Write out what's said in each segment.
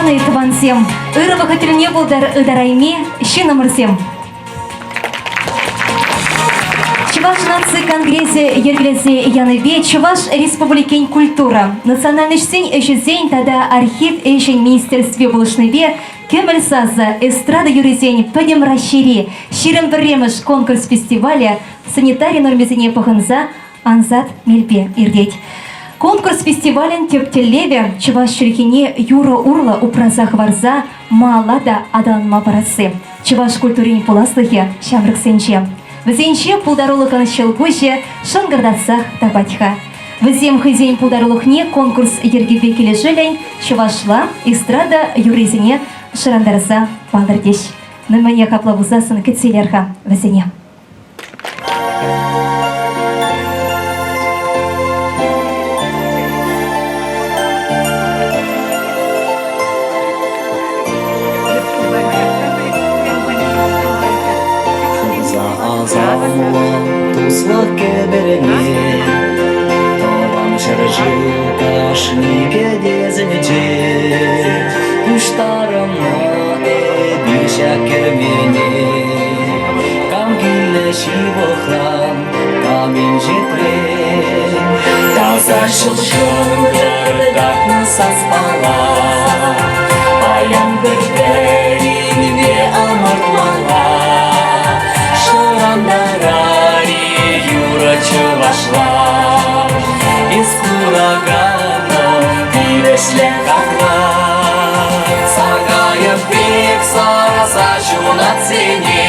Саламланӑ тӑвансем, ырӑ вӑхӑт тӗлне пултӑр ытарайми ҫыннӑмӑрсем. Чӑваш наци конгресӗ йӗркелесе янипе Чӑваш Республикин культура, национальноҫсен ӗҫӗсен тата архив ӗҫӗн министерстви пулӑшнипе Кӗмӗл сасӑ эстрада юррисен Пӗтӗм Раҫҫейри 21-мӗш конкурс фестивалӗ санитари нормисене пӑхӑнса ансат мелпе иртет. Конкурс фестивалӗн тӗп тӗллевӗ чӑваш чӗлхине юрӑ урлӑ упраса хӑварса малалла та аталанма парасси. Чӑваш культурин пуласлӑхӗ ҫамрӑксенче. Вӗсенче пултарулӑхӑн ҫӑлкуҫӗ шӑнкӑртатсах тапать-ха. Вӗсем хӑйсен пултарулӑхне конкурс йӗркипе килӗшӳллӗн чӑвашла эстрада юррисене шӑрантарса палӑртӗҫ. Мӗн-мӗне капла пулсассӑн кӗтсе илер-ха вӗсене. Асамлӑ туслӑх кӗперне Тӑван ҫӗршыв кашни кӗтесӗнче Пуҫтарӑннӑ эпир ҫак кермене. Кам килнӗ ҫывӑхран, кам инҫетрен. Таса ҫӑл катнӑ саспала Паян пӗр-пӗринпе ӑмӑртмалла. Шӑрантарар-и юрӑ чӑвашла. Эс кураканӑм тивӗҫлӗ хакла. Саркайӑк пек сарса ҫунатсене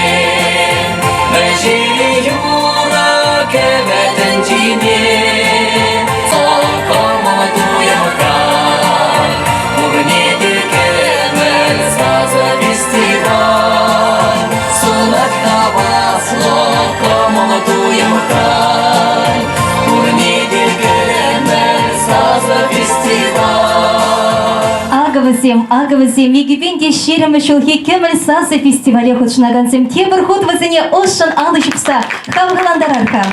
Вӗҫери юрӑ кӗвӗ тӗнчине Кӑмӑл туйӑмран пурне те кӗмӗл сасӑ фестиваль Сунать хаваслӑ кӑмӑл туйӑмран пурне те кӗмӗл сасӑ фестиваль Акӑ вӗсем, акӑ вӗсем икӗ те 20 ҫулхи Кӗмӗл сасӑ фестивале хутшӑнакансем тепӗр хут вӗсене ӑшшӑн алӑ ҫупса хавхалантарар-ха.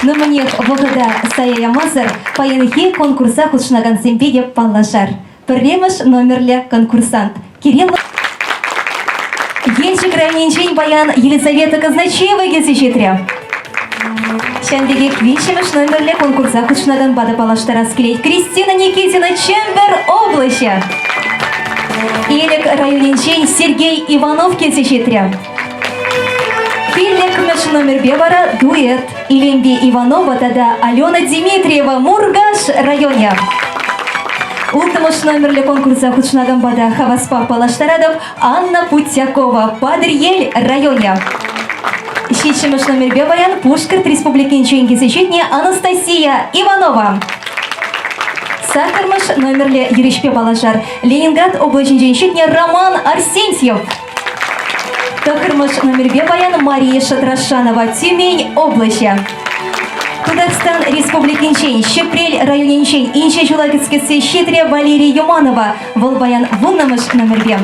Нумайах вӑхӑта сая ямасӑр паянхи конкурса хутшӑнакансемпе те паллашар. Пӗрремӗш номерлӗ конкурсант Кирилл Елчӗк районӗнчен паян Елизавета Казначеева килсе ҫитрӗ. Ҫавӑн пекех виҫҫӗмӗш номерлӗ конкурса хутшӑнаканпа та паллаштарас килет. Кристина Никитина, Чӗмпӗр облаҫӗ. Элӗк районӗнчен Сергей Иванов килсе ҫитрӗ. Пиллӗкмӗш номерпе вара дуэт Илемпи Иванова тата Алена Дмитриева Муркаш районӗ. Улттӑмӗш номерлӗ конкурса хутшӑнаканпа та хаваспах паллаштаратӑп Анна Путякова, Патӑрьел районӗ. Ҫиччӗмӗш номерпе паян Пушкӑрт Республикинчен килсе ҫитнӗ Анастасия Иванова. Саккӑрмӗш номерлӗ юрӑҫпе паллашар. Ленинград облаҫӗнчен ҫитнӗ Роман Арсентьев. Тӑххӑрмӗш номерпе паян Мария Шатрашанова, Тюмень облаҫӗ. Тутарстан Республикинчен, Ҫӗпрел районӗнчен инҫе ҫула кӗскетсе ҫитрӗ Валерий Юманова. Вӑл паян вуннӑмӗш номерпе.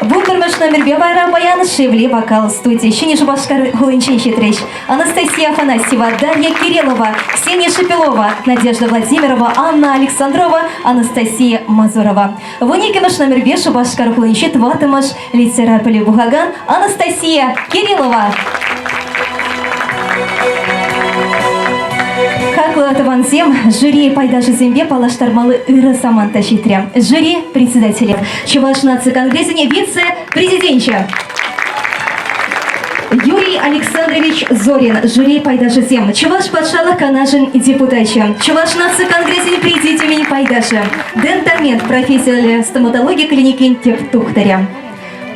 Вунпӗрмӗш номерпе вара паян Шевле вокал студии Ҫӗнӗ Шупашкар хулинчен ҫитрӗҫ. Анастасия Афанасьева, Дарья Кириллова, Ксения Шипилова, Надежда Владимирова, Анна Александрова, Анастасия Мазурова. Вуниккӗмӗш номерпе Шупашкар хулинчи тӑваттӑмӗш лицейра пӗлӳ пухакан Анастасия Кириллова. Хаклӑ тӑвансем, жюри пайташӗсемпе паллаштармалли ырӑ самант та ҫитрӗ. Жюри председателӗ, Чӑваш наци конгресӗн вице-президенчӗ Юрий Александрович Зорин, жюри пайташӗсем, Чӑваш патшалӑх канашӗн депутачӗ, Чӑваш наци конгресӗн президиумӗн пайташӗ, Дентамент профессиллӗ стоматологи клиникин тӗп тухтӑрӗ.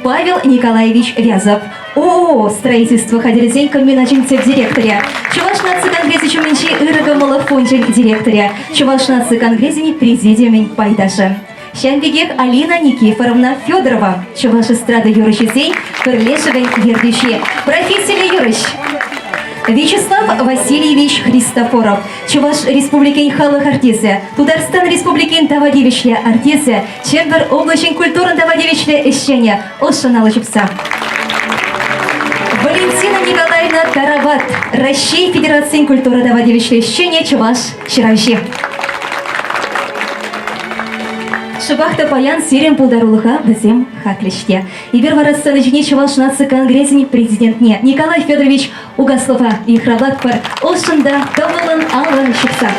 Павел Николаевич Вязов, ООО строительство хатӗрӗсен комбиначӗн тӗп директорӗ, Чӑваш наци конгресӗ ҫумӗнчи ырӑ кӑмӑллӑх фончӗн директорӗ, Чӑваш наци конгресӗн президиумӗн пайташӗ. Ҫавӑн пекех Алина Никифоровна Федорова, чӑваш эстрада юрӑҫисен пӗрлешӗвӗн ертӳҫи, профессиллӗ юрӑҫ. Вячеслав Васильевич Христофоров, Чӑваш Республикин халӑх артисчӗ, Тутарстан Республикин тава тивӗҫлӗ артисчӗ, Чӗмпӗр облаҫӗн культурӑн тава тивӗҫлӗ ӗҫченӗ, ӑшшӑн алӑ ҫупса. Валентина Николаевна Тарават, Раҫҫей Федерацийӗн культура тава тивӗҫлӗ ӗҫченӗ, чӑваш ҫыравҫи. Шӑпах та паян сирӗн пултарулӑха вӗсем хаклӗҫ те. Эпир вара сцена ҫине Чӑваш наци конгресӗн президентне Николай Федорович Угаслова йыхравлатпӑр. Ӑшшӑн та тӑвӑллӑн алӑ ҫупса.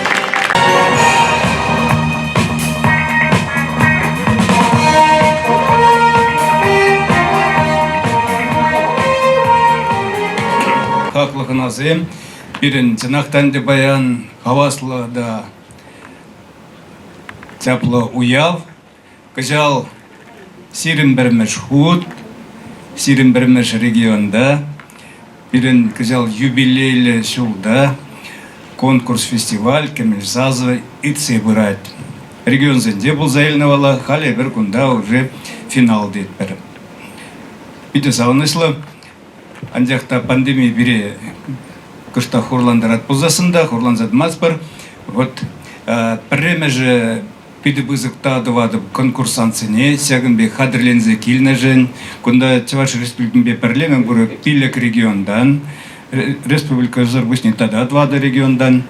Хаклӑ хӑнасем, пирӗн чӑнах та ӗнтӗ паян хаваслӑ та чаплӑ уяв. Кӑҫал 21-мӗш хут 21-мӗш регионта пирӗн кӑҫал юбилейлӗ ҫулта конкурс-фестиваль «Кӗмӗл сасӑ» иртсе пырать. Регионсенче пулса илнӗ вала, халӗ эпир кунта уже финал тетпӗр. Питӗ савӑнӑҫлӑ. Анчах та пандеми пире кӑштах хурлантарать пулсассӑн та хурланса тӑмастпӑр. Вот пӗрремӗшӗ питӗ пысӑк тав тӑватӑп конкурсантсене ҫакӑн пек хатӗрленсе килнӗшӗн. Кунта Чӑваш Республикинпе пӗрле мӗнпур пилӗк регионтан, республикӑсӑр пуҫне тата тӑватӑ регионтан.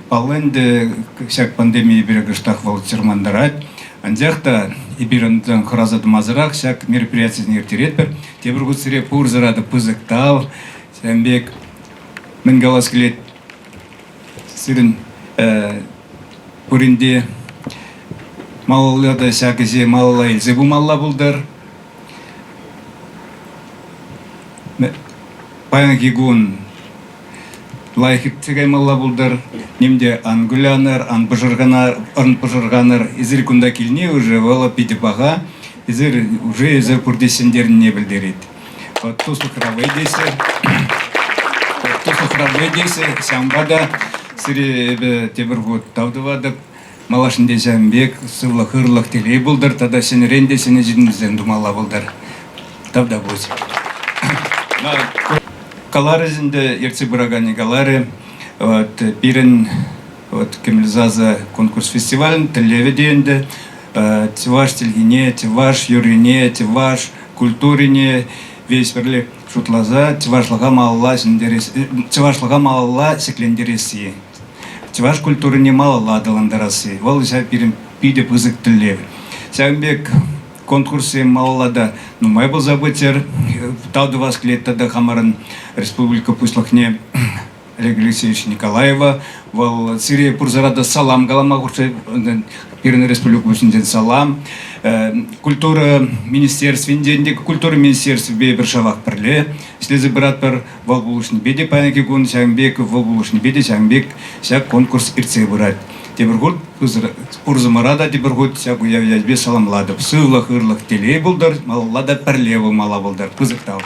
Паллӑ ӗнтӗ, ҫак пандемие пире кӑштах вӑл чӑрмантарать. Анчах та эпир унтан хӑраса тӑмасӑрах ҫак мероприятисене ирттеретпӗр. Тепӗр хут сире пурсӑра та пысӑк тав. Ҫавӑн пек мӗн калас килет, сирӗн пурин те малалла та ҫак ӗҫе малалла илсе пымалла пултӑр. Паянхи кун лайӑх иртсе каймалла пултӑр. Ним те ан кулянӑр, ан пӑшӑрханӑр, ан пӑшӑрханӑр. Эсир кунта килни уже вӑл питӗ паха. Эсир уже эсир пурте ҫӗнтернине пӗлтерет. Вот туслӑхра вӑй теҫҫӗ. Туслӑхра вӑй теҫҫӗ. Ҫавӑнпа та сире эпӗ тепӗр хут тав тӑватӑп. Малашне ҫавӑн пек сывлӑх, ырлӑх, телей пултӑр тата ҫӗнӗрен те ҫӗнӗ ҫитӗнӳсем тумалла пултӑр. Тавтапуҫ. Каларӗҫ ӗнтӗ, ертсе пыраканӗ каларӗ. Вот, пирӗн вот, Кӗмӗл сасӑ конкурс фестивалӗн тӗллевӗ те ӗнтӗ чӑваш чӗлхине, чӑваш юррине, чӑваш культурине веҫ пӗрле шутласа чӑвашлӑха малалла ҫӗнтерес, чӑвашлӑха малалла ҫӗклентересси, чӑваш культурине малалла аталантарасси. Вӑл ҫав пирӗн питӗ пысӑк тӗллев. Ҫавӑн пек конкурссем малалла та нумай пулса пыччӑр. Тав тӑвас килет тата хамӑрӑн республика Пуҫлӑхне Олег Алексеевич Николаева. Вӑл сире пурсӑра та салам калама хушса пирӗн республика пуҫӗнчен салам. Культура министерствинчен те культура министерствипе пӗр шавах пӗрле ӗҫлесе пыратпӑр. Вӑл пулӑшнипе те паянхи кун ҫакӑн пек, вӑл пулӑшнипе те ҫакӑн пек ҫак конкурс иртсе пырать. Тепӗр хут пурсӑмӑра та тепӗр хут ҫак уяв ячӗпе саламлатӑп. Сывлӑх, ырлӑх, телей пултӑр, малалла та пӗрле пулмалла пултӑр. Пысӑк тав.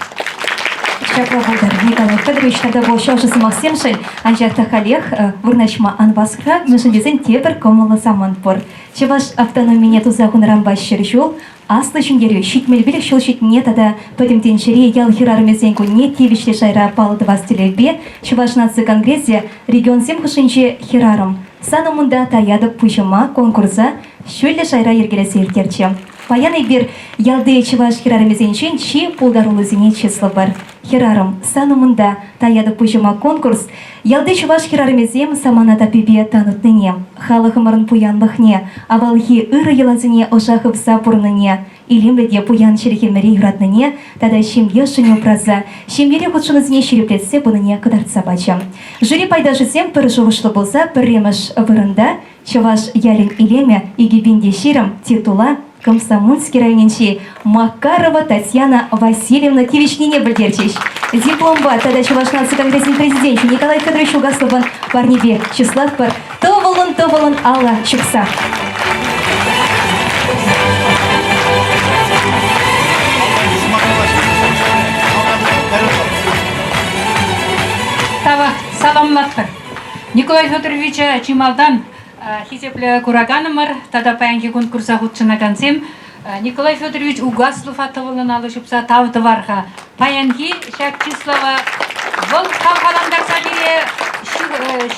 Ҫапла пултӑр, Николай Федорович, тата вӑл ҫавшӑ сӑмахсемшӗн, анчах та халех вырнаҫма ан васкӑр, мӗншӗн тесен тепӗр кӑмӑллӑ самант пур. Чӑваш автономине туса хунӑранпа 100 ҫул Аслӑ Ҫӗнтерӳ 75 ҫул ҫитнине тата Пӗтӗм тӗнчери ял хӗрарӑмӗсен кунне тивӗҫлӗ шайра паллӑ тӑвас тӗллевпе Чӑваш наци конгресӗ регионсем хушшинче Хӗрарӑм, сан умӑнта таятӑп пуҫӑма конкурса ҫӳллӗ шайра йӗркелесе ирттерчӗ. Паян эпир ялти чӑваш хӗрарӑмӗсенчен чи пултаруллисене чыслӑпӑр. Хӗрарӑм, сан умӑнта таятӑп пуҫӑма конкурс ялти чӑваш хӗрарӑмӗсем самана таппипе тан утнине, халӑхӑмӑрӑн пуянлӑхне, авалхи ырӑ йӑласене ӑша хывса пурӑннине, илемлӗ те пуян чӗлхемӗре юратнине тата ҫемье ӑшшине упраса ҫемьери хутшӑнусене ҫирӗплетсе пынине кӑтартса пачӗ. Жюри пайташӗсем пӗр шухӑшлӑ пулса пӗрремӗш вырӑнта Чӑваш ялӗн илемӗ 2020 титула Комсомольски районӗнчи Макарова Татьяна Васильевна тивӗҫнине пӗлтерчӗҫ. Дипломпа тата Чӑваш наци конгресӗн президенчӗ Николай Федорович Угасловӑн парнипе чыслатпӑр. Тӑвӑлӑн-тӑвӑлӑн алӑ ҫупса. Тавах, саламлатпӑр. Николай Федоровича чи малтан хисеплӗ кураканӑмӑр тата паянхи конкурса хутшӑнакансем Николай Федорович Угаслова тӑвӑллӑн алӑ ҫупса тав тӑвар-ха. Паянхи ҫак чыслава вӑл хавхалантарса пире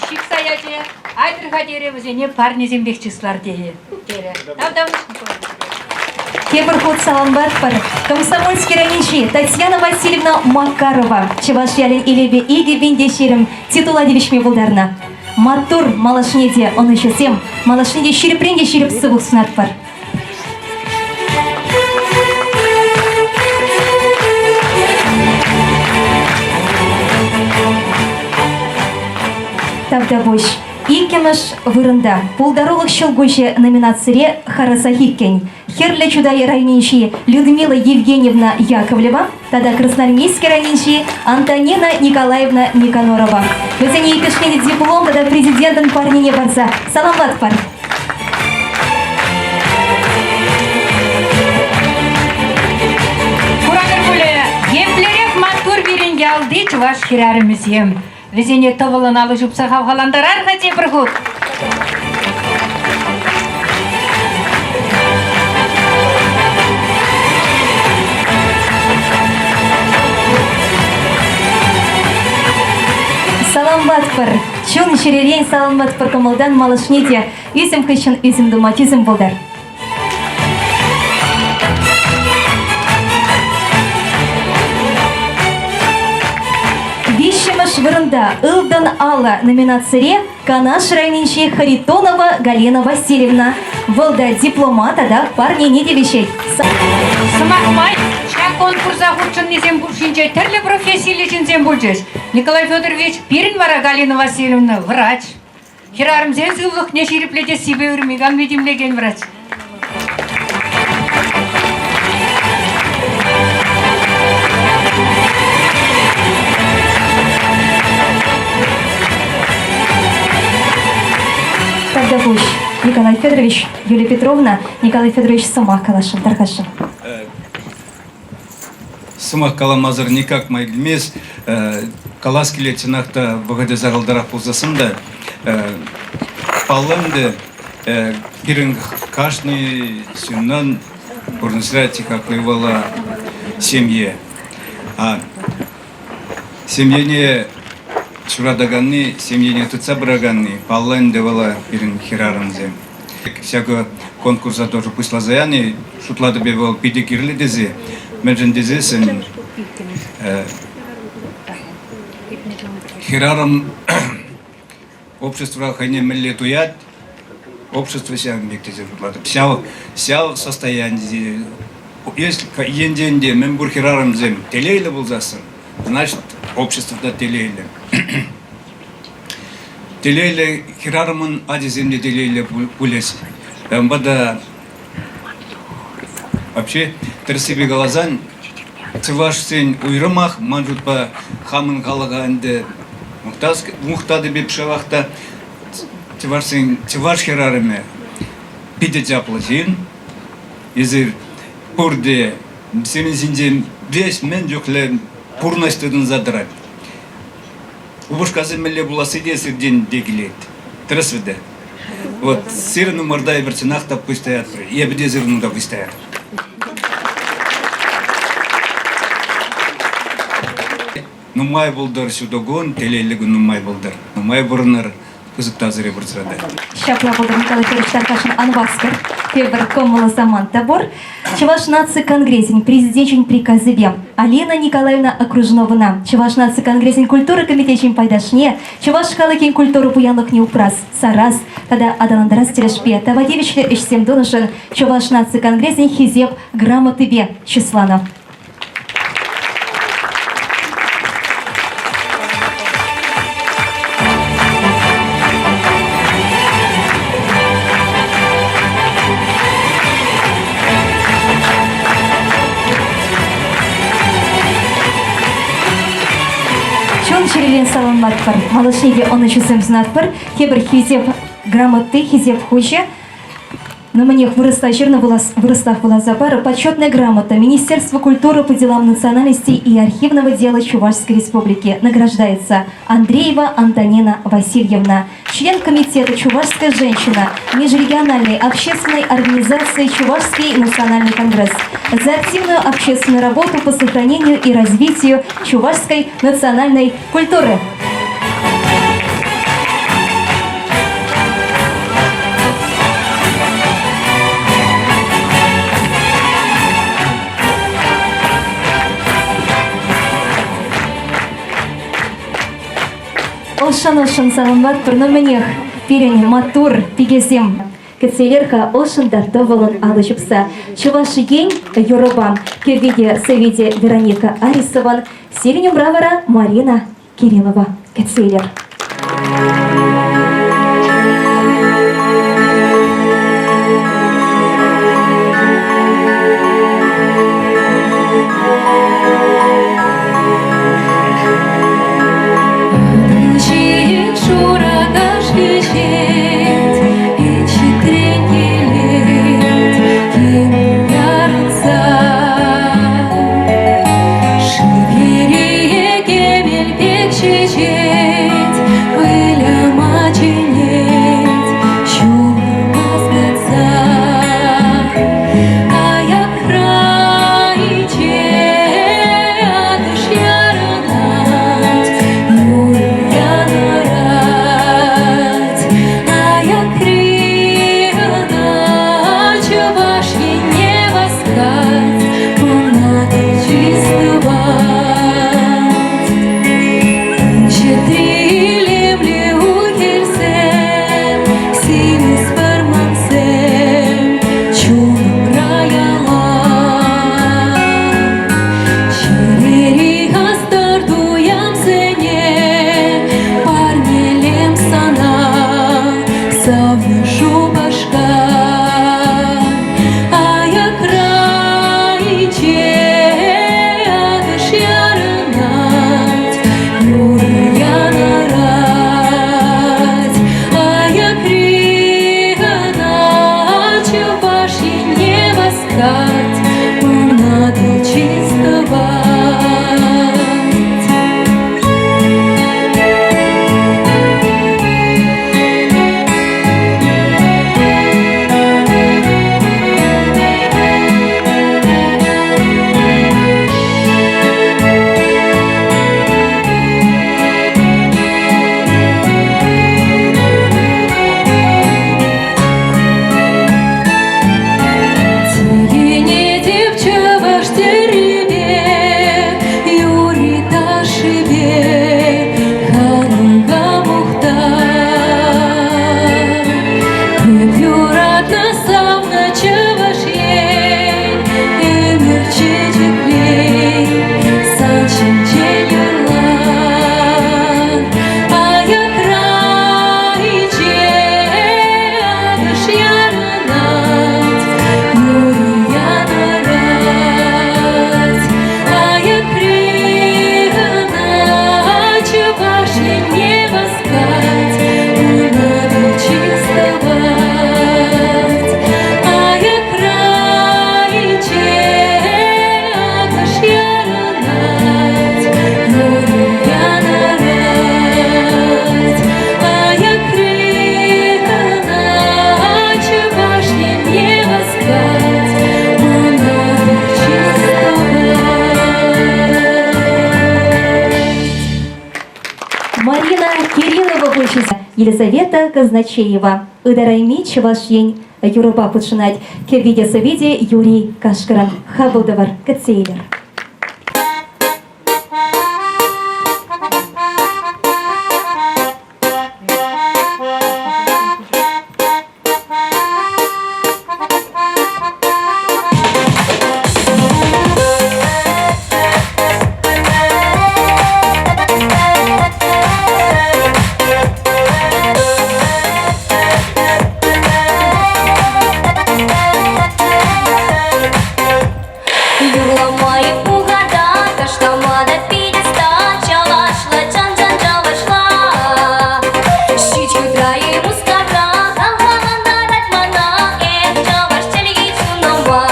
ҫыхса ячӗ. Айтӑр-ха терӗ, вӗсене парнесемпех чыслар терӗ. Тавтапуҫ, Николай Тепӗр хут саламлатпӑр. Комсомольски районӗнчи Татьяна Васильевна Макарова Чӑваш ялӗн илемӗ 2020 титула тивӗҫме пултарнӑ. Маттур, малашне те ӑнӑҫусем, малашне те ҫирӗпрен те ҫирӗп сывлӑх сунатпӑр. Тавтапуҫ. Иккӗмӗш вырӑнта Пултарулӑх ҫӑлкуҫӗ номинацире харӑсах иккен. Хӗрлӗ Чутай районӗнчи Людмила Евгеньевна Яковлева тата Красноармейски районӗнчи Антонина Николаевна Никонорова. Вӗсене иккӗшне те диплом тата президентӑн парнине парса саламлатпӑр. Куратӑр пулӗ, еплерех маттур пирӗн ялти чӑваш хӗрарӑмӗсем. Вӗсене тӑвӑллӑн алӑ ҫупса хавхалантарар-ха тепӗр хут. Саламлатпӑр! Чун-чӗререн саламлатпӑр кӑмӑлтан малашне те ӳсӗм хыҫҫӑн ӳсӗм тума тӳсӗм пултӑр. Виҫҫӗмӗш вырӑнта «Ылтӑн алӑ» номинацире Канаш районӗнчи Харитонова Галина Васильевна. Вӑл та диплома тата парнене тивӗҫет. Сӑмах май, ҫак конкурса хутшӑннисем хушшинче тӗрлӗ профессиллӗ ҫынсем пулчӗҫ. Николай Федорович, пирӗн вара Галина Васильевна врач. Хӗрарӑмсен сывлӑхне ҫирӗплетессипе ырми-канми тимлекен врач. Тавтапуҫ, Николай Федорович, Юлия Петровна, Николай Федорович сӑмах каласшӑн, тархасшӑн. Сӑмах каламасӑр никак май килмест. Калас килет, чӑнах та вӑхӑчӗ сахалтарах пулсассӑн та. Паллӑ ӗнтӗ, пирӗн кашни ҫыннӑн пурнӑҫра чи хакли вӑл ҫемье. А ҫемьене ҫуратаканни, ҫемьене тытса пыраканни, паллӑ ӗнтӗ вӑл пирӗн хӗрарӑмсем. Ҫакӑ конкурса тоже пуҫласа яни, шутлатӑп эпӗ вӑл питӗ кирлӗ тесе. Мӗншӗн тесессӗн хӗрарӑм обществӑра хӑйне мӗнле туять, общество ҫавӑн пек тесе шутлатӑп. Ҫав, ҫав состояние, если енчен те мӗнпур хӗрарӑмсем телейлӗ пулсассӑн, значит, общество та телейлӗ. Телейлӗ хӗрарӑмӑн ачисем те телейлӗ пулӗҫ. Ҫавӑнпа та вообще тӗрӗссипе каласан, чӑвашсен уйрӑмах, ман шутпа, хамӑн халӑха ӗнтӗ мухтатӑп эп шавах та чӑвашсен чӑваш хӗрарӑмӗ питӗ чаплӑ ҫын. Эсир пурте сирӗн ҫинчен веҫ мӗн чухлӗ пурнӑҫ тытӑнса тӑрать. Упӑшкасем мӗнле пуласси те сиртен те килет. Тӗрӗс вӗт. Вот сирӗн умӑрта эпир чӑнах та пуҫ таятпӑр. Эпӗ те сирӗн умта пуҫ таятӑп. Нумай пултӑр ҫутӑ кун, телейлӗ кун нумай пултӑр. Нумай пурӑнӑр, пысӑк тав сире пурсӑра та. Ҫапла пултӑр Николай Федорович Таркашӑн ан васкӑр. Тепӗр кӑмӑллӑ самант та пур. Чӑваш наци конгресӗн президенчӗн приказӗпе Алина Николаевна Окружновӑна Чӑваш наци конгресӗн культура комитечӗн пайташне чӑваш халӑхӗн культура пуянлӑхне упрас, сарас тата аталантарас тӗлӗшпе тава тивӗҫлӗ ӗҫсем тунӑшӑн Чӑваш наци конгресӗн Хисеп грамотипе чысланӑ. Чун-чӗререн саламлатпӑр. Малашне те ӑнӑҫусем сунатпӑр. Тепӗр хисеп грамоти, хисеп хучӗ. Но мӗнех вырӑсла ҫырнӑ вырӑслах вуласа пар. Почетная грамота Министерства культуры по делам национальностей и архивного дела Чувашской Республики награждается Андреева Антонина Васильевна, член комитета «Чувашская женщина» Межрегиональной общественной организации «Чувашский национальный конгресс» за активную общественную работу по сохранению и развитию чувашской национальной культуры. Ӑшшӑн-ӑшшӑн саламлатпӑр, но мӗнех, пирӗн маттур пикесем. Кӗтсе илер-ха ӑшшӑн та тӑвӑллӑн алӑ ҫупса. Чӑваш Ен юрӑпа кӗвви те сӑвви те Вероника Арисован, сирӗн умра вара Марина Кириллова. Кӗтсе илер. Елизавета Казначеева. Ытарайми Чӑваш Ен юрӑпа хутшӑнать. Кӗвви те сӑвви те Юрий Кашкӑрӑн. Хапӑл тӑвӑр, кӗтсе илӗр. Юрламай пухата, ташлама та пит ӑста, чӑвашла чӑн-чӑн чӑвашла. Ҫич хутра-и Мускавра, хавхалантарать мана, эх, чӑваш чӗлхи чунӑма.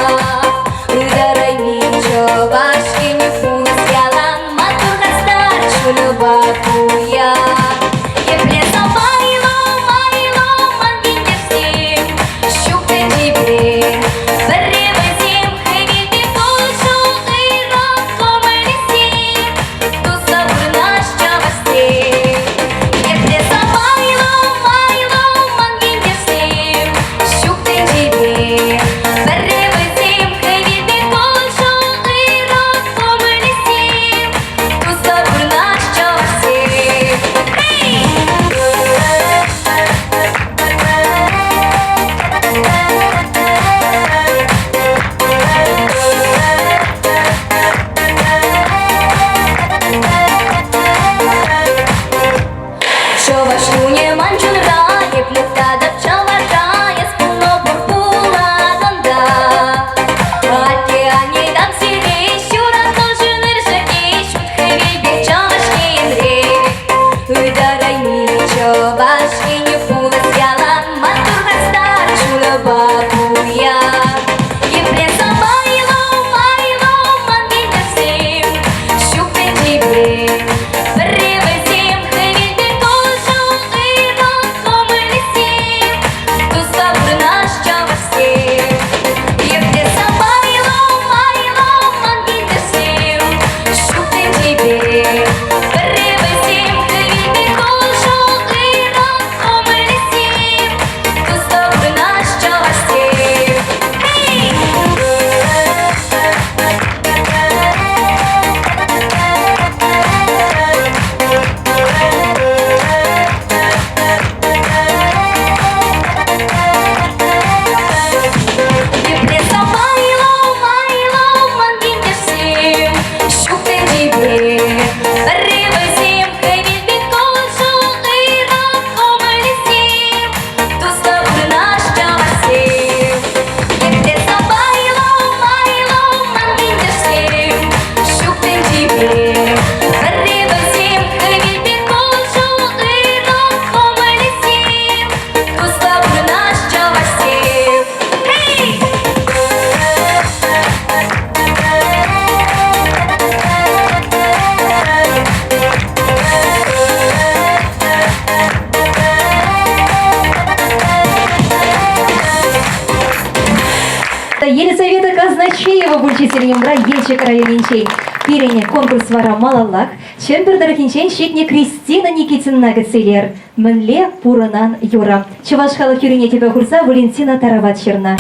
Ытарайми чӑваш енӗ пулас ялан, маттур хастар чунӑпа пуян. Епле сӑпайлӑ, майлӑ ман ентешсем, Ҫук тӗнчипе пӗрре вӗсем хӗвелпе пулӑшу ырӑ кӑмӑлӗсем туса пурӑнаҫ чӑвашсем. Епле сӑпайлӑ, майлӑ ман ентешсем, ҫук тӗнчипе пӗрре вӗсем хӗвелпе пулӑшу ырӑ кӑмӑлӗсем туса пурӑнаҫ чӑвашсем. Эй! Чӑваш кунӗ ман чунра, эп мухтатӑп чӑваша, эс пулнӑ пур пулатӑн та. Атте-анне тав сире, ҫуратнӑшӑн ыршӑки, ҫут хӗвел пек Чӑваш Енре. Ытарайми Чӑваш Енӗ пулас ялан маттур хастар чунӑпа пуян. Епле сӑпайлӑ, майлӑ ман ентешсем, ҫук тӗнчипе. Пӗрре вӗсем хӗвелпе кулшу ырӑ кӑмӑлӗсем, туслӑ пурӑнас чӑвашсем. Епле сӑпайлӑ, майлӑ ман ентешсем, ҫук тӗнчипе. Пӗрре вӗсем хӗвелпе кулшу ырӑ кӑмӑлӗсем, туслӑ пурӑнас чӑвашсем. Эй! Епле сӑпайлӑ, майлӑ ман ентешсем, ҫук тӗнчипе. Пӗрре вӗсем хӗвел пек кулшу ырӑ кӑмӑлӗсем, туслӑ пурӑнас чӑвашсем. Епле сӑпайлӑ, майлӑ ман ентешсем, ҫук тӗнчипе. Пӗрре вӗсем хӗвел пек кулшу ырӑ кӑмӑлӗсем, туслӑ пурӑнас чӑвашсем. Эй! Елизавета Казначеева пулчӗ сирӗн Елчӗк районӗнчен. Пирӗн конкурс вара малаллах. Чӗмпӗр тӑрӑхӗнчен ҫитнӗ Кристина Никитина кӗтсе илер. Мӗнле пурӑнан юрӑ. Чӑваш халӑх юррине тӗпе хурса Валентина Тарават ҫырнӑ.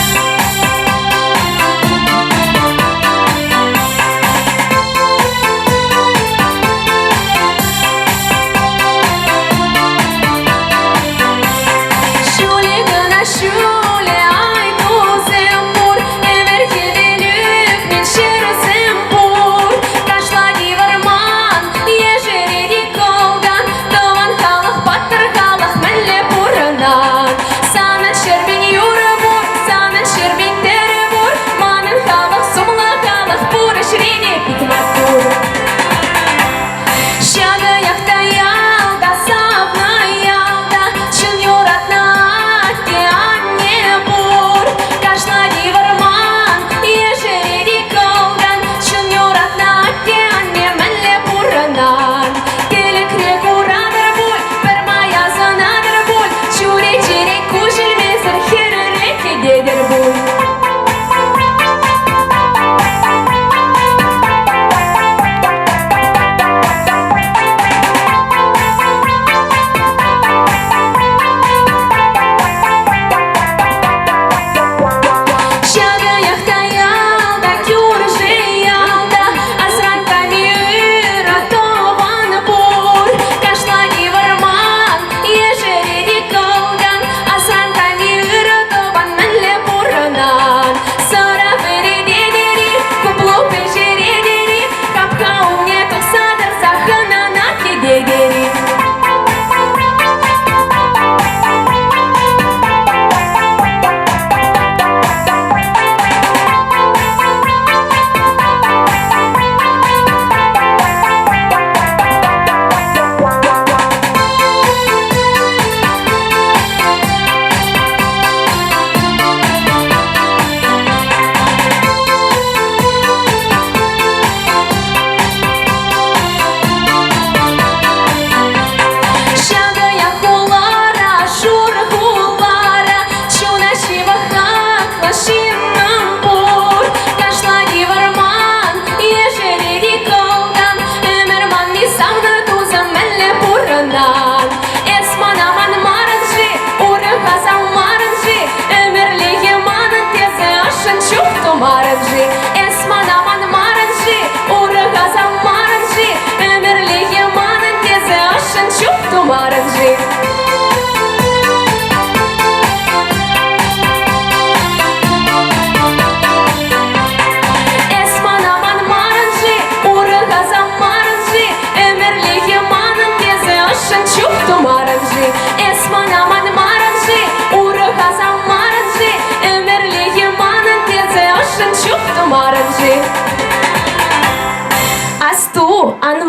Ҫулӗ кӑна ҫулӗ, ай тусем пур, ӗмӗр хӗвел ӳкмен ҫырусем пур. Кашлать вӑрман, ешерет кӑлкан, тӑван халӑх, паттӑр халӑх мӗнле пурӑнать? Санӑн ҫӗрмен юрӑ пур, санӑн ҫӗрмен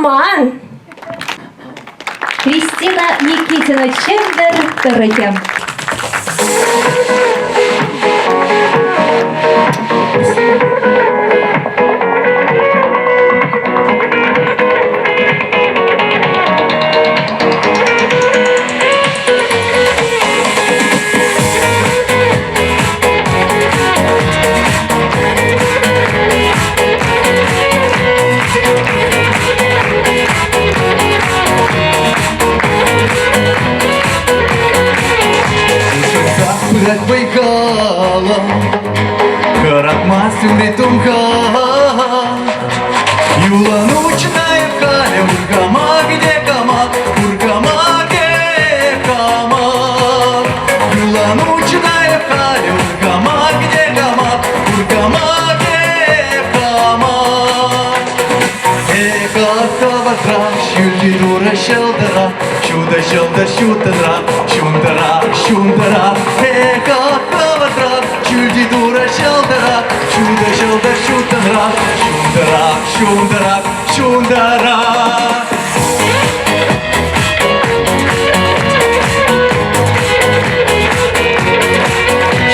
Ан ман. Кристина Никитина Чӗмпӗр тӑрӑхӗ. Пырать вӑй-халӑм, хӑратмасть умри тумхах. Юланутная халӗ урхама где кама, урхама где кама. Юланутная халӗ урхама где кама, урхама где кама. Эх, ҫӳлти Турӑ ҫӑлтӑра, ҫутӑ ҫӑлтӑр ҫуттӑнра, ҫунтӑра, ҫунтӑра. Эх, хӑвӑртрах, ҫӳлти Турӑ ҫӑлтӑра, ҫутӑ ҫӑлтӑр ҫуттӑнра, ҫунтӑра, ҫунтӑра, ҫунтӑра.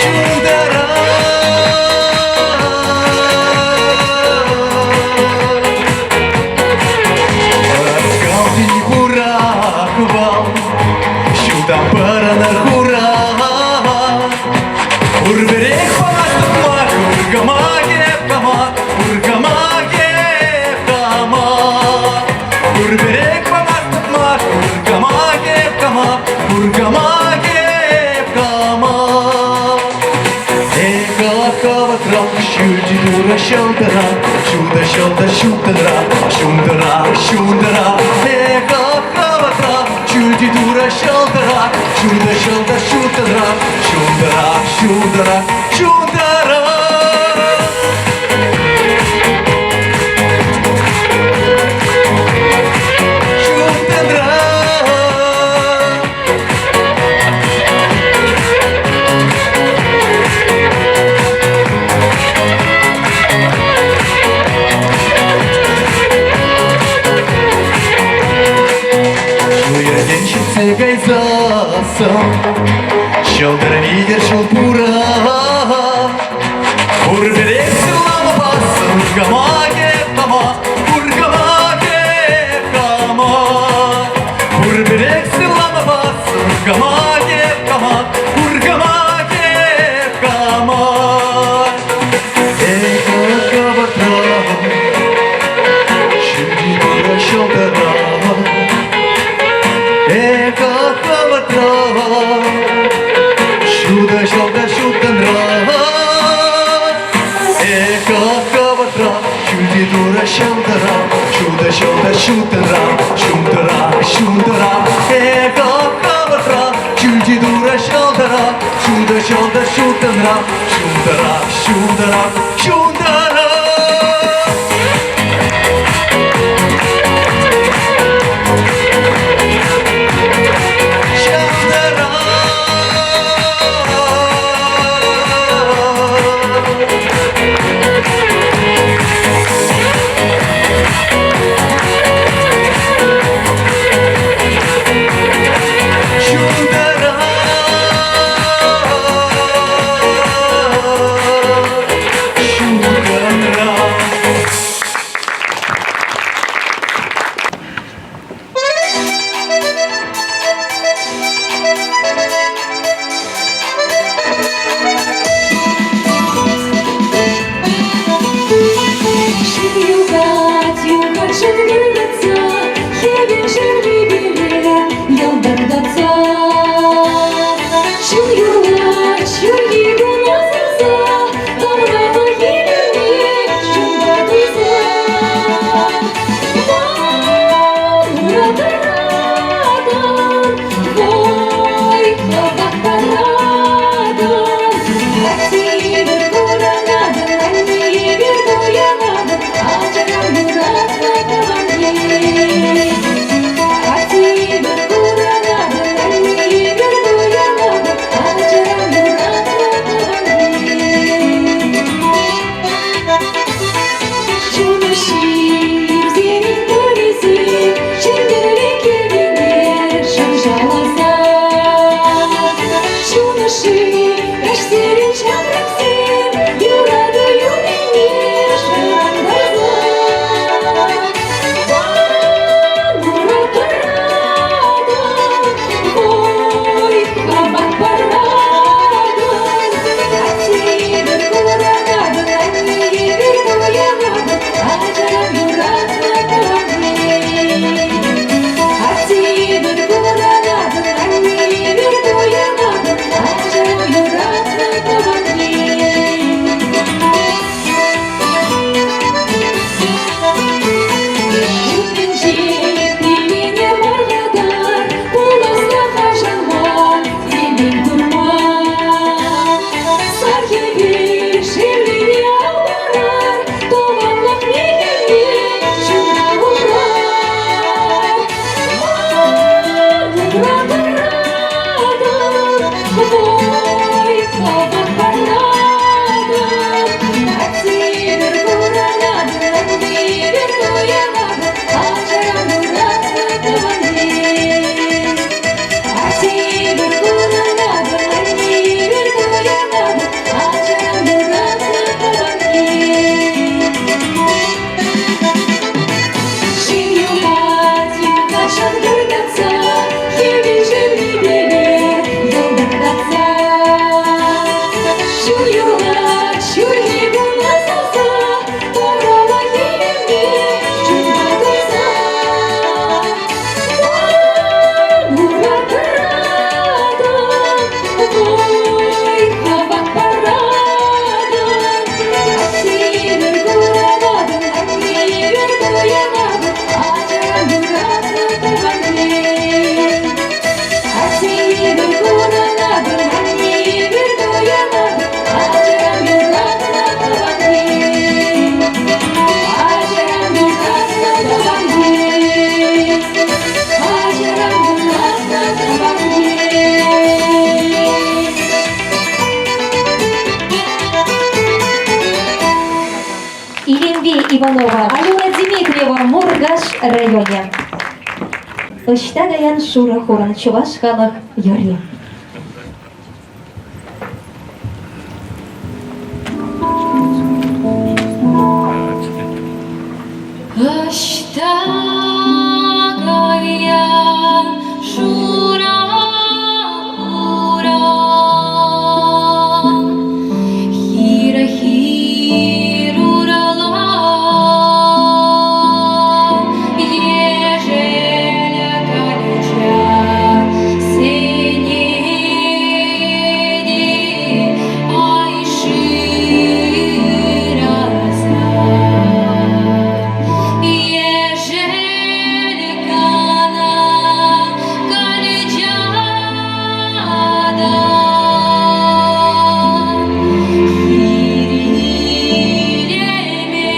Ҫунтӑра. Ӑраскалти хурахвал, ҫутам пӑрӑнӑр хура. Пурпӗрех памастӑп мар, уркама кеп-кама, уркама кеп-кама. Пурпӗрех памастӑп мар, уркама кеп-кама, уркама кеп-кама. Эх, ҫӳлти Турӑ ҫӑлтӑра, ҫутӑ ҫӑлтӑр ҫуттӑнра, ҫунтӑра, ҫунтӑра. Эх, ҫӳлти Турӑ ҫӑлтӑра, ҫутӑ ҫӑлтӑр ҫуттӑнра, ҫунтӑра, ҫунтӑра, ҫунтӑра. Ҫуттӑнра. Ҫуйӗртен ҫитсе кайсассӑн Ҫӑлтӑр витӗр ҫул пура. Пурпӗрех сывламапассӑн Уркама кеп-кама, уркама кеп-кама. Пурпӗрех сывламапассӑн Уркама кеп-кама, уркама кеп-кама. Эх, кӑвакра, ҫӳлти Турӑ ҫӑлтӑра. Эх, кӑвакра, ҫутӑ ҫӑлтӑр ҫуттӑнра. Эх, кӑвакра, ҫӳлти Турӑ ҫӑлтӑра, ҫутӑ ҫӑлтӑр ҫуттӑнра, ҫунтӑра, ҫунтӑра. Эх, кӑвакра, ҫӳлти Турӑ ҫӑлтӑра, ҫутӑ ҫӑлтӑр ҫуттӑнра, ҫунтӑра, ҫунтӑра, ҫунтӑра. Ҫунтӑра. Ҫунтӑра. Ҫунтӑра. Шыв юхать, юхать шӗнкӗртетсе, хӗвел шевлипеле йӑлтӑртатса. Шыв юрлать ҫурхи куна сарса, тавралӑх илемне чунпа туйса. Ман юрататӑн, вӑй-хӑват паратӑн. Атте курӑнатӑн, анне евӗр туянатӑн, ачаран юратнӑ тӑван ен. Атте курӑнатӑн, анне евӗр туянатӑн, ачаран. Вой-хавах парадӑн, атьсемӗр курӑнатӑн, аннемӗр туянатӑн, ачаран юратнӑ тӑван ен. Атьсемӗр курӑнатӑн, аннемӗр туянатӑн, ачаран юратнӑ тӑван ен. Шыв юхать, юхать шӑнкӑртатса, хӗвел шевлипеле йӑлтӑртатса. Ҫур юрлать, ҫурхи куна савса, тавралӑх илемпе чунпа туйса. Ман ура тӑратӑн, вӑй-хӑват паратӑн, атьсемӗр курӑнатӑн, аннемӗр туянатӑн, ачаран юратнӑ тӑван ен. Атьсемӗр курӑнатӑн, аннемӗр туянатӑн, ачаран юратнӑ тӑван ен. Ачаран юратнӑ тӑван ен. Ачаран юратнӑ тӑван ен. Илемпи Иванова, Алена Дмитриева, Муркаш районӗ. Ӑҫта каян шурӑ хурӑн чӑваш халӑх юрри. Ӑҫта каян шура хуран, хир-хир уралан, ешӗл калча сӗнет-и, ай шыраса. Ешӗл кана калча та хир илеме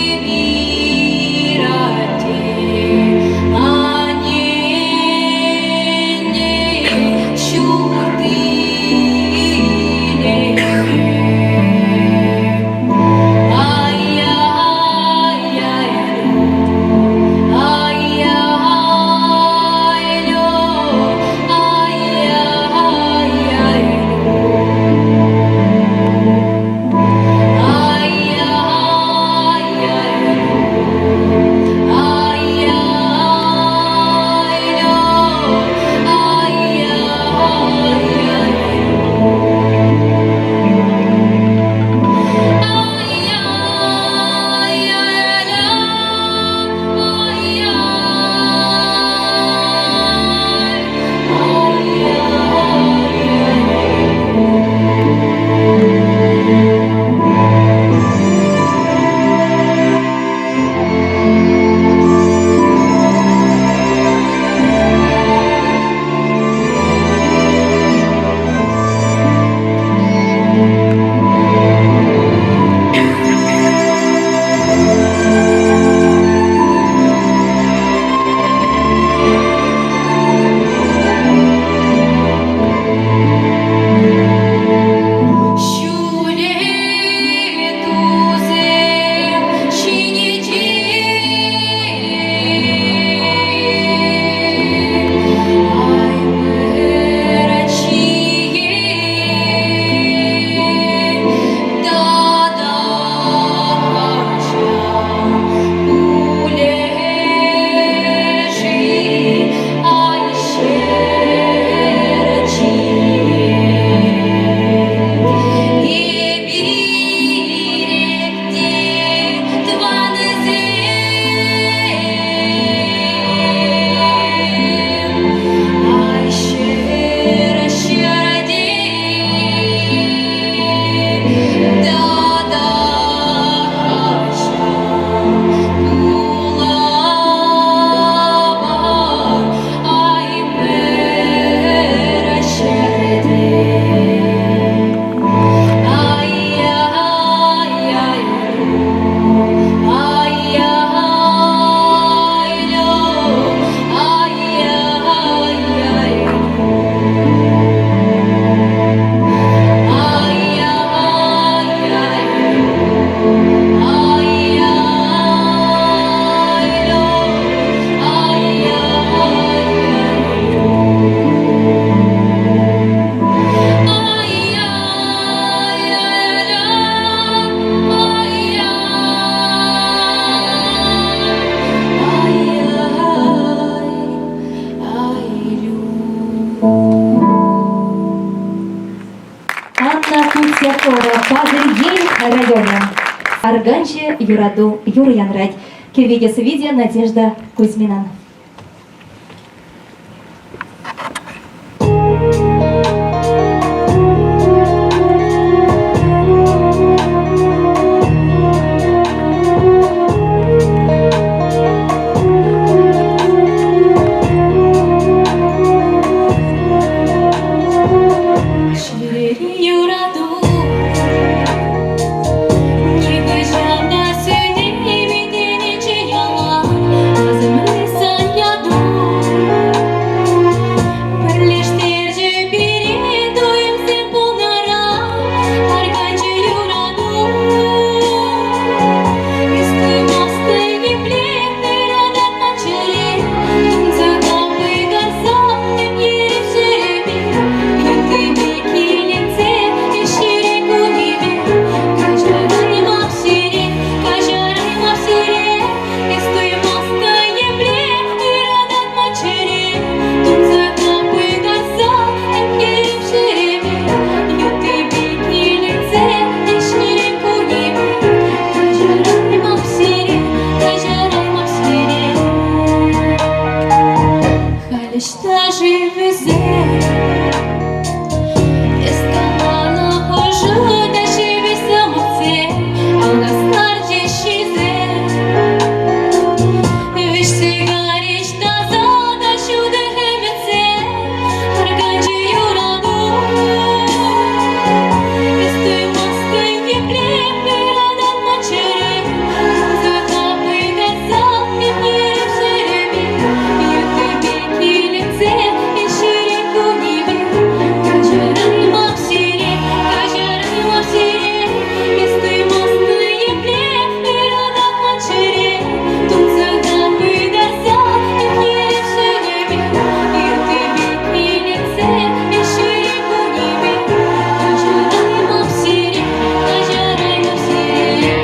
эпир атте-аннене ҫурт Ай-яй-яй-лю, ай-яй-лю. Анна Кутякова, Патӑрьел районӗ. Арканҫӑ юрату юрӑ янрать. Кӗвве сӑвви Надежда Кузьминан. Чӗрери юрату нихӑҫан та сӳнейми тенӗччӗ ялан асӑмри сан яту. Пӗрлештерчӗ пире туйӑмсем пулнӑран арканчӗ юрату. Ӳсти-мастӑй епле ыратать чӗре, тунсӑха пытарса тӗп йӗрӗп-ҫӗрӗпе, юттипе киленсе ӗҫҫире кунӗпе. Каҫараймап сире, каҫараймап сире, эс туймастӑн епле ыратать ман чӗре, тунсӑха пытарса тӗп йӗрӗп-ҫӗрӗпе, юттипе киленсе ӗҫҫире кунӗпе. Каҫараймап сире, каҫараймап сире. Халь ӑҫта-ши вӗсем? Эс каланӑ хӑшӗ та ҫепӗҫ сӑмахсем, алхастарчӗҫ ҫисем. Вӗҫсе карӗҫ таса та ҫутӑ ӗмӗтсем, арканчӗ юрату. Эс туймастӑн епле ыратать ман чӗре, тунсӑха пытарса тӗп-йӗрӗп ҫӗрӗпе, юттипе киленсе ӗҫҫире кунӗпе. Каҫараймап сире, каҫараймап сире, эс туймастӑн епле ыратать ман чӗре, тунсӑха пытарса тӗп-йӗрӗп ҫӗрӗпе, юттипе киленсе ӗҫҫире кунӗпе. Каҫараймап сире, каҫараймап сире.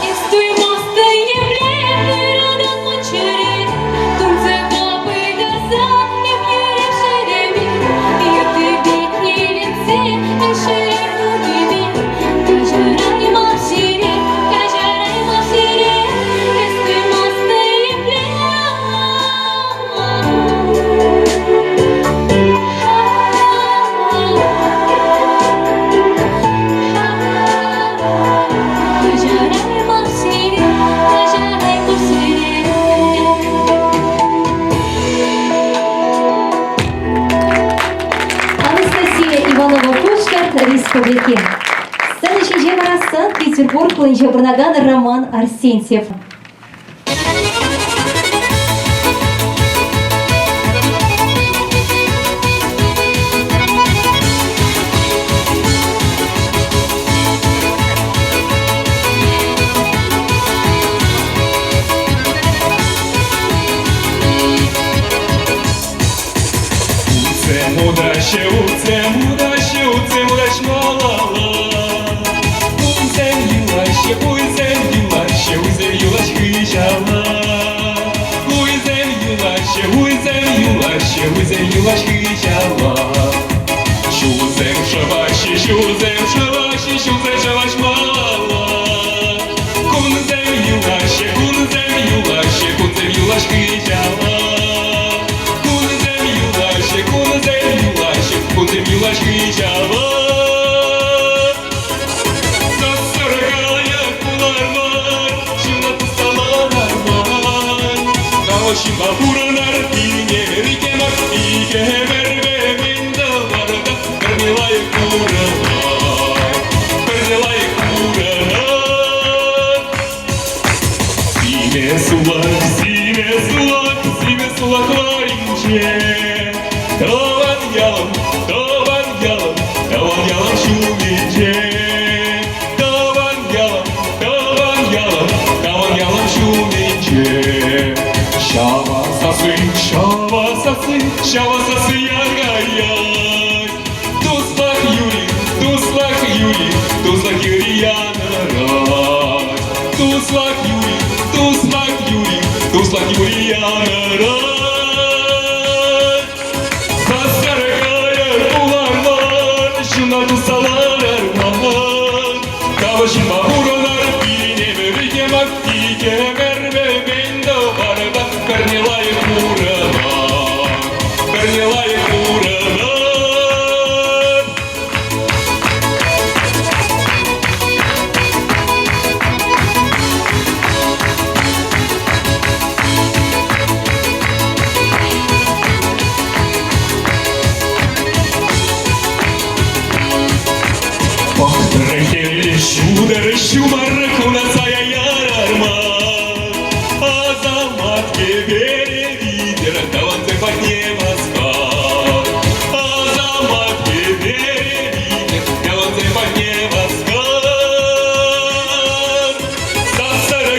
Эс туймастӑн епле ыратать ман чӗре, тунсӑха пытарса эп йӗрӗп ҫӗрӗпе, юттипе киленсе ӗҫре кунӗпе. Каҫараймап сире, каҫараймап сире, эс туймастӑн епле. Каҫараймап сире, каҫараймап сире. Анастасия Иванова Пушкӑрт Республики. Сцена ҫинче вара Санкт-Петербург хулинче пурӑнакан Роман Арсентьев. Утсем удаҫҫӗ, утсем удаҫҫӗ, утсем удаҫ малалла. Кунсем юлаҫҫӗ, уйсем юлаҫҫӗ, уйсем юлаҫ хыҫала. Уйсем юлаҫҫӗ, уйсем юлаҫҫӗ, уйсем юлаҫ хыҫала. Ҫулсем шӑваҫҫӗ, ҫулсем шӑваҫҫӗ, ҫулсем шӑваҫ малалла. Кунсем юлаҫҫӗ, кунсем юлаҫҫӗ, кунсем юлаҫ хыҫала. Кунсем юлаҫҫӗ, кунсем юлаҫҫӗ, кунсем юлаҫ хыҫала. Сассӑркая пулар мар, ҫунат саланар мар. Калаҫӑва пурӑнар, кинемӗр мар, икӗмӗрпе мӗн тӑвар та, пӗрне лайӑх курӑнар, пӗрне лайӑх курӑнар. Симе сулак, симе сулак, симе сулак ларинче. Тӑван ялӑм, тӑван ялӑм, тӑван ялӑм ҫумӗнче. Тӑван ялӑм, тӑван ялӑм, тӑван ялӑм ҫумӗнче. Ҫава сасси, ҫава сасси, ҫава сасси янраять. Туслах Юрий, туслах Юрий, туслах Юрий янрать. Туслах Юрий, туслах Юрий, туслах Юрий янрать. Сасаркая пуларман, ҫуна тусалар арман. Кавӑшма пурӑнар пине вӗрке мар, икӗ мерме мен тӑварта, пӗрне лайӑх пурӑнар, пӗрне лайӑх пурӑнар. Пӑхтӑр ҫутӑр ҫумӑр кунаса ярар мар. Асамат кӗперӗ витӗр тӑвансем патне васкар. Асамат кӗперӗ витӗр тӑвансем патне васкар. Сап-сарӑ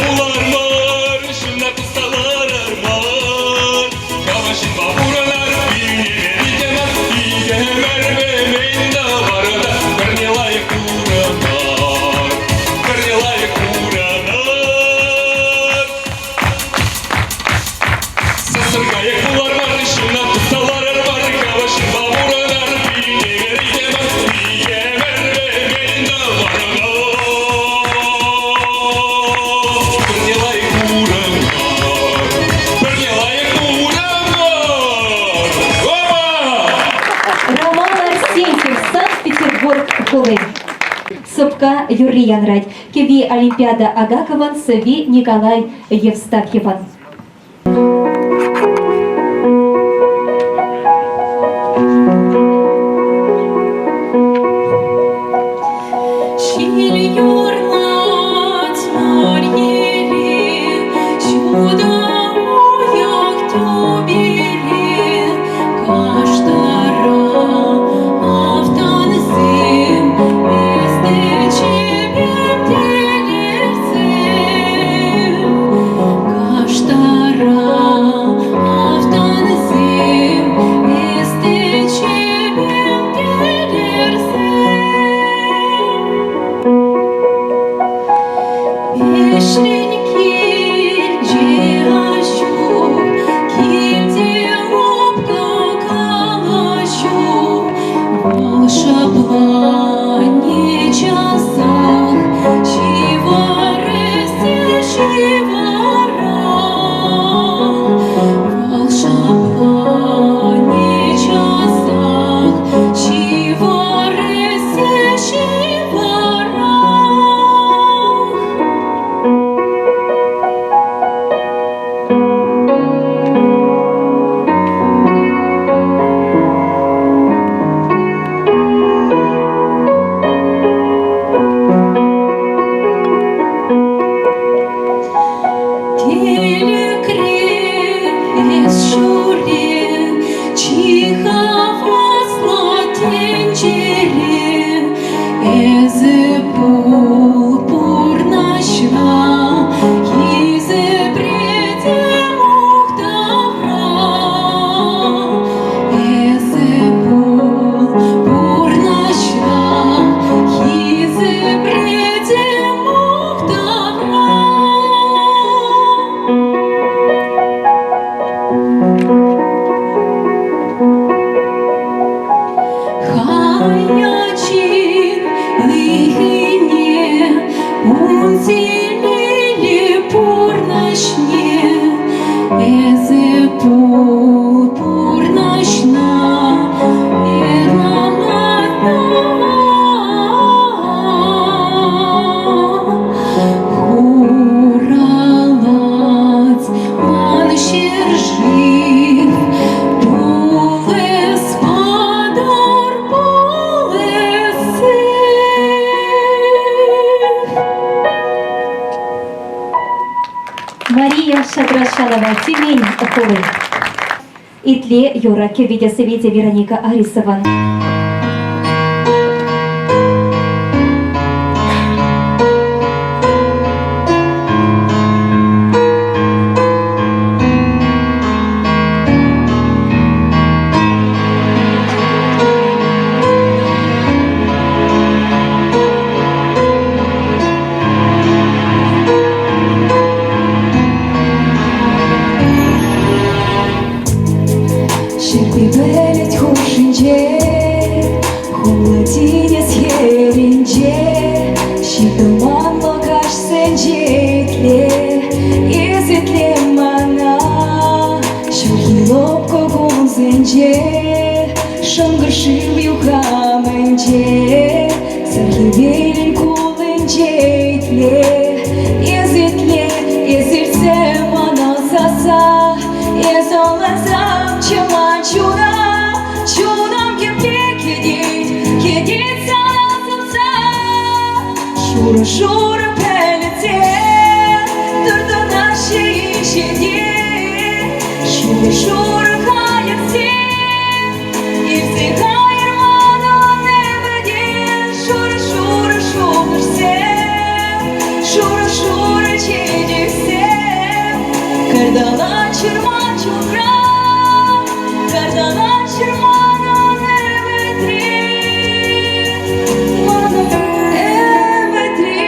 пулар мар, ҫынна туса ларар мар. Калаҫӑва пурӑнар, пирне витӗмӗр, икӗмӗр вӗмен тӑварта, пӗрне лайӑх курӑнар, пӗрне лайӑх курӑнар. Сасӑркайӑк пулар мар, ҫынна туса ларар мар, калаҫӑва пурӑнар, пирне витӗмӗр, икӗмӗр вӗмен тӑварта, пӗрне лайӑх курӑнар. Пӗрне лайӑх курӑнар. Опа! Роман Арсентьев, Санкт-Петербург хули. Сӑпка юрри янрать. Кӗвви Олимпиада Агакован, сӑвви Николай Евстафьевӑн. Ҫил юрлать мӑрьере, ҫутӑ уйӑх тӳпере, каштара автансем эсте чипер Каштара автансем эсте чипер Ӗҫрен килчӗ аҫу, килте лӑпкӑ калаҫу. Вӑл шӑпланӗ часах, ҫывӑрӗ ҫывӑрах. Вӑл шӑпланӗ часах, ҫывӑрӗ ҫывӑрах. Анастасия Шатрашанова, Тюмень хули. Итле юрӑ кӗвви те сӗвете Вероника Арисован. Ҫӗрпе пӗлӗт хушшинче, хумлӑ тинӗс хӗрринче, ҫил-тӑманлӑ каҫсенче итле, эс итле мана. Ҫурхи лӑпкӑ кунсенче, шӑнкӑр шыв юхамӗнче, сар хӗвелӗн куллинче итле, эс итле, эс илтсе мана сасса. Эс ӑнлансамччӗ ман чуна, чунӑм епле кӗтет, кӗтет сана сӑмса. Шурӑ-шурӑ пӗлӗтсем туртӑнаҫҫӗ инҫете. Шурӑ-шурӑ кайӑксем иртсе кайӑр манӑн ӗмӗте. Шурӑ-шурӑ шухӑшсем, шурӑ-шурӑ чечексем. Картала ҫырма чунра, картала ҫырманӑн ӗмӗтре, манӑн ӗмӗтре.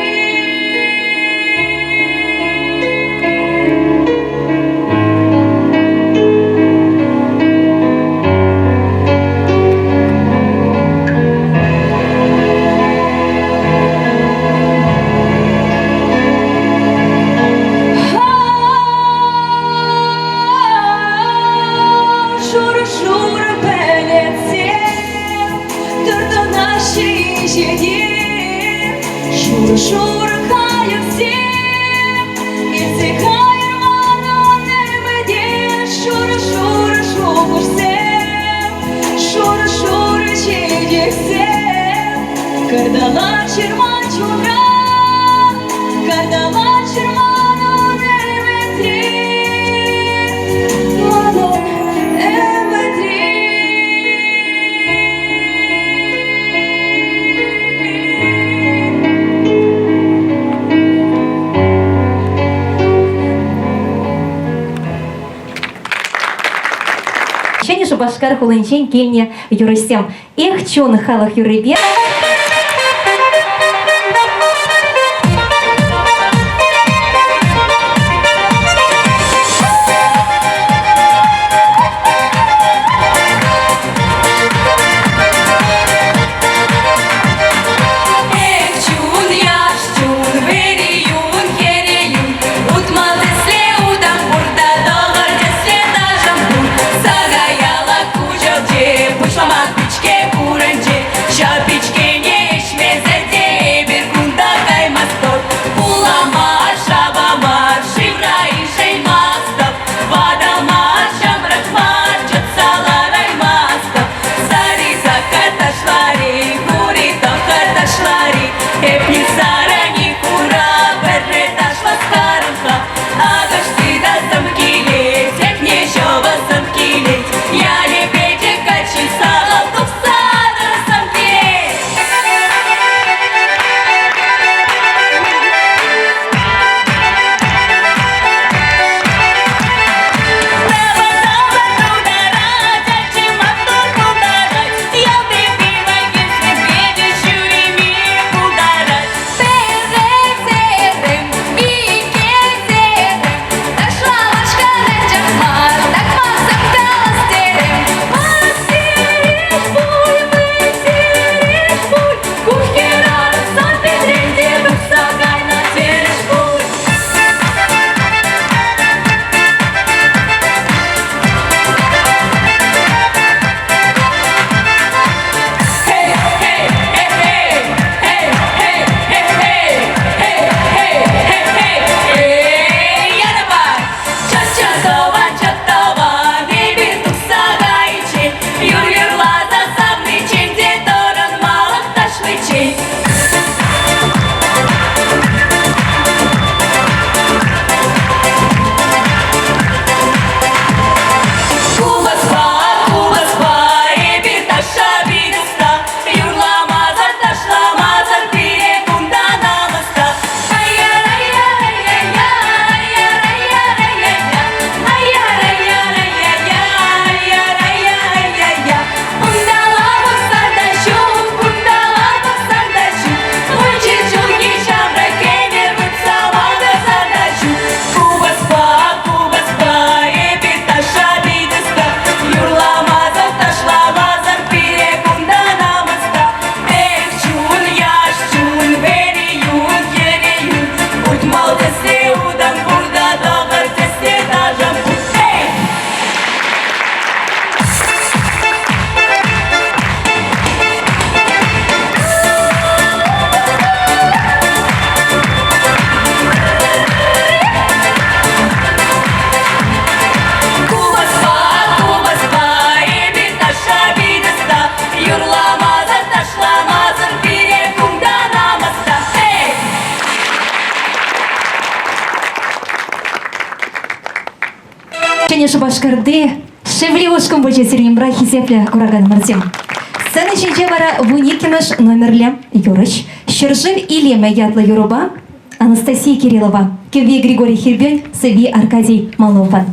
Шурӑ-шурӑ пӗлӗтсем туртӑнаҫҫӗ инҫете. Шурӑ-шурӑ кайӑксем иртсе кайӑр манӑн ӗмӗте. Шурӑ-шурӑ шухӑшсем, шурӑ-шурӑ чечексем картала ҫырма чунра, картала ҫырманӑн ӗмӗтре, манӑн ӗмӗтре. Ҫӗнӗ Шупашкар хулинчен килнӗ юрӑҫсем Эх, чун халӑх юррипе Эх, чун, яш чун, вӗри юн, хӗрӗ юн, утмал тӗсле утам пур та тӑхӑр тӗсле ташӑм пур. Сакаяла куҫӑлчӗ, пуҫлама пичке курӑнчӗ, ҫав пичке. Ҫӗнӗ Шупашкарти Шевли ушкӑн пулчӗ сирӗн хисеплӗ кураканӑмӑрсем. Сцена ҫинче вара вуниккӗмӗш номерлӗ юрӑҫ Ҫӗршыв илемӗ ятлӑ юрӑпа Анастасия Кириллова, кӗвви Григорий Хирбен, сӑвви Аркадий Маловӑн.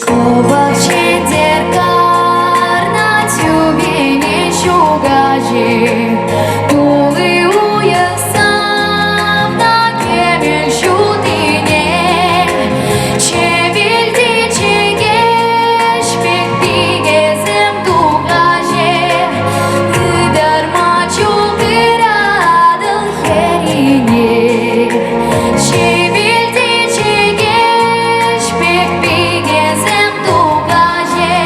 Кӑвак чӗнтер карнӑ тӳпене ҫукаҫи, тулли уйӑх савнӑ кӗмӗл ҫутине чӗвӗлти чӗкеҫ пек пикесем тухаҫҫӗ, ытарма чул ыратӑл хӗррине. Чӗвӗлти чӗкеҫ пек пикесем тухаҫҫӗ,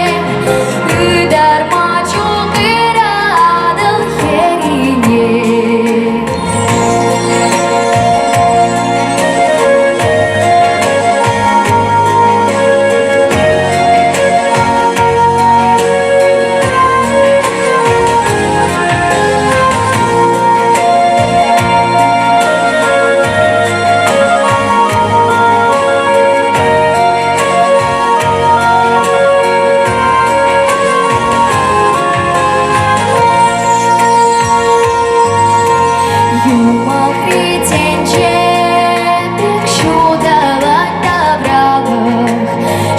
ытарма чул ыратӑл хӗррине. Юмахри тӗнче пек ҫуталать тавралӑх,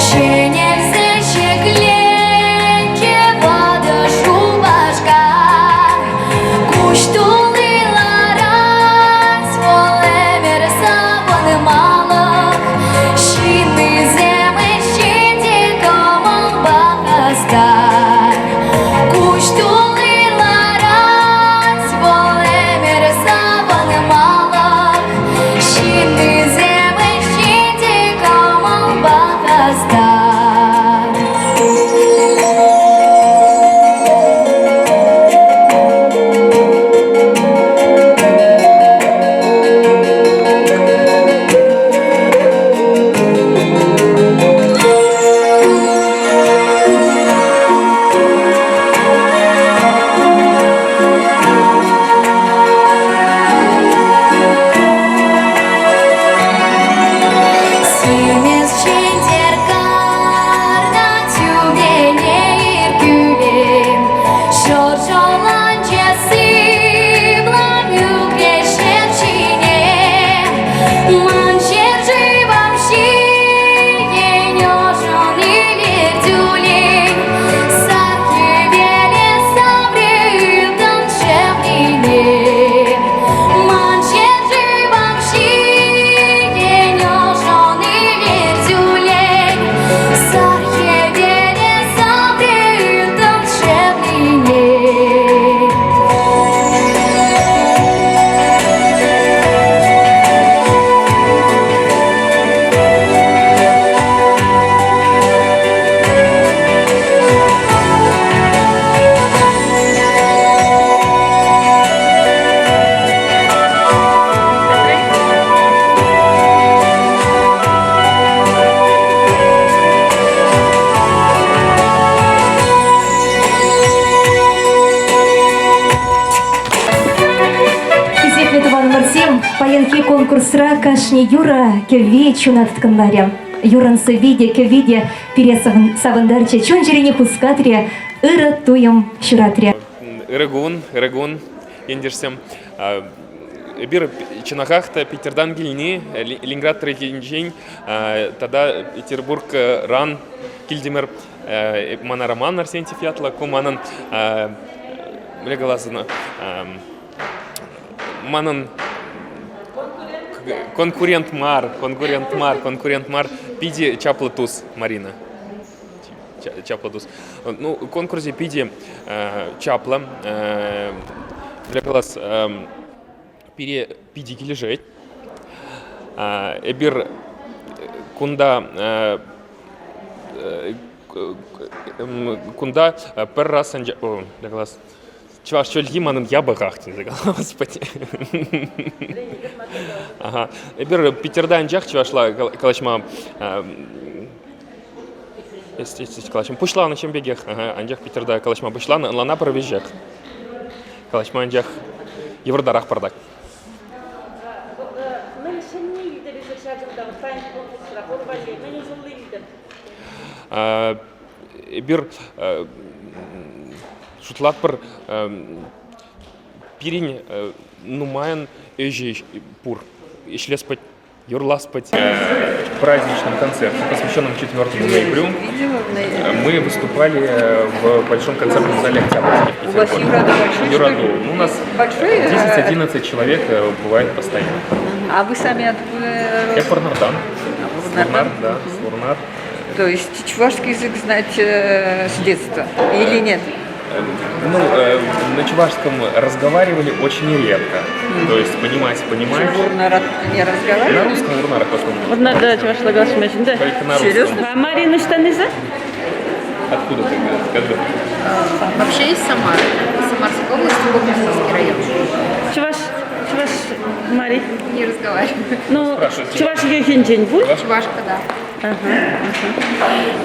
ҫӗнелсе ҫӗкленчӗ ватӑ Шупашкар. Куҫ тулли ларать вӑл ӗмӗр савӑнмалӑх, ҫыннисем ӗҫчен те кӑмӑлпа хастар. Куҫ тулли ларать вӑл ӗмӗр савӑнмалӑх, ҫыннисем ӗҫчен те кӑмӑлпа хастар. Симӗс чӗнтер карнӑ тӳпене иркӳлем, шӑршӑланчӗ сывлӑм ӳкрӗ ҫӗр ҫине. Ман ҫӗршывӑм ҫийӗн ӑшӑн илӗртӳлен, сар хӗвелӗ саврӗ ылтӑн шевлине. Ман ҫӗршывӑм ҫийӗн ӑшӑн илӗртӳлен, сар хӗвелӗ саврӗ ылтӑн шевлине. Хисеплӗ тӑванӑмӑрсем, паянхи конкурсра кашни юрӑ кӗвви чуна тыткӑнларӗ. Юрӑн сӑвви те, кӗвви те пире савӑнтарчӗ, чун-чӗрене хускатрӗ, ырӑ туйӑм ҫуратрӗ. Ырӑ кун, ырӑ кун, ентешсем. Эпир чӑнахах та Питертан килни, Ленинград тӑрӑхӗнчен тата Петербургран килтӗмӗр. Мана Роман Арсентьев ятлӑ, ку манӑн, мӗнле калас ӑна, манӑн конкурент мар, конкурент мар, конкурент мар, питӗ чаплӑ тус Марина. Чаплӑ тус. Ну, конкурсӗ питӗ чаплӑ. Мӗнле калас, пире питӗ килӗшет. Эпир кунта. Кунта пӗр раз класс чӑваш чӗлхи манӑн япӑхах тесе калас Ага. Эпир Питерта анчах чӑвашла калаҫма калаҫма пуҫланӑ чем пекех. Анчах Питерта калаҫма пуҫланӑ, ӑнлана пӗр веҫех. Калаҫма анчах йывӑртарах пӑртак. Мӗн ҫӗнни илтӗр эсир ҫакӑнта паянхи конкурсра? Пур валли мӗн усӑлли илтӗр? Эпир шутлатпӑр, пирӗн нумайӑн ӗҫӗ пур. Ӗҫлес пӗт юрлас пӗт. В праздничном концерте, посвященном 4 ноябрю, мы выступали в Большом концертном зале Октябрьский в У вас Петербурге. Юраду большой? Юраду. Ну, у нас Большой? 10-11 человек бывает постоянно. А вы сами откуда? Я Вурнардан. Вурнардан? Вурнар, да, Вурнар. То есть чувашский язык знать с детства или нет? Ну, на чувашском разговаривали очень редко. То есть понимать, понимать. Вурнарах не разговаривали? На русском Вурнарах в основном. Вурнарда чӑвашла калаҫмаҫҫӗ да? Только на русском. Серьезно? А Марина ӑҫтан эсӗ? Откуда ты, скажи? Вообще из Самары. Самарской области, Богородицкий район. Чӑваш, чӑваш Мари. Не разговариваю. Ну, Спрашивайте. чӑваш йӑхӗнчен пуль? Чувашка, да.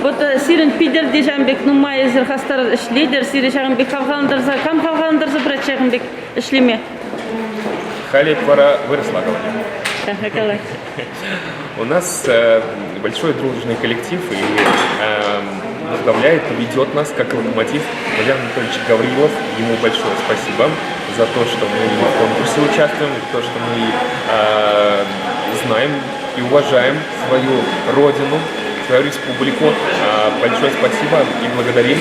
Вот сирӗн Питӗрте ҫавӑн пек нумай эсир хастар ӗҫлетӗр, сире ҫавӑн пек хавхалантарса, кам хавхалантарса пырать ҫакӑн пек ӗҫлеме? Халь пора выросла говорить. Ага, калай. У нас большой дружный коллектив и возглавляет, ведет нас как локомотив Валерий Анатольевич Гаврилов. Ему большое спасибо за то, что мы в конкурсе участвуем, за то, что мы э, знаем и уважаем свою родину, свою республику. Большое спасибо и благодарим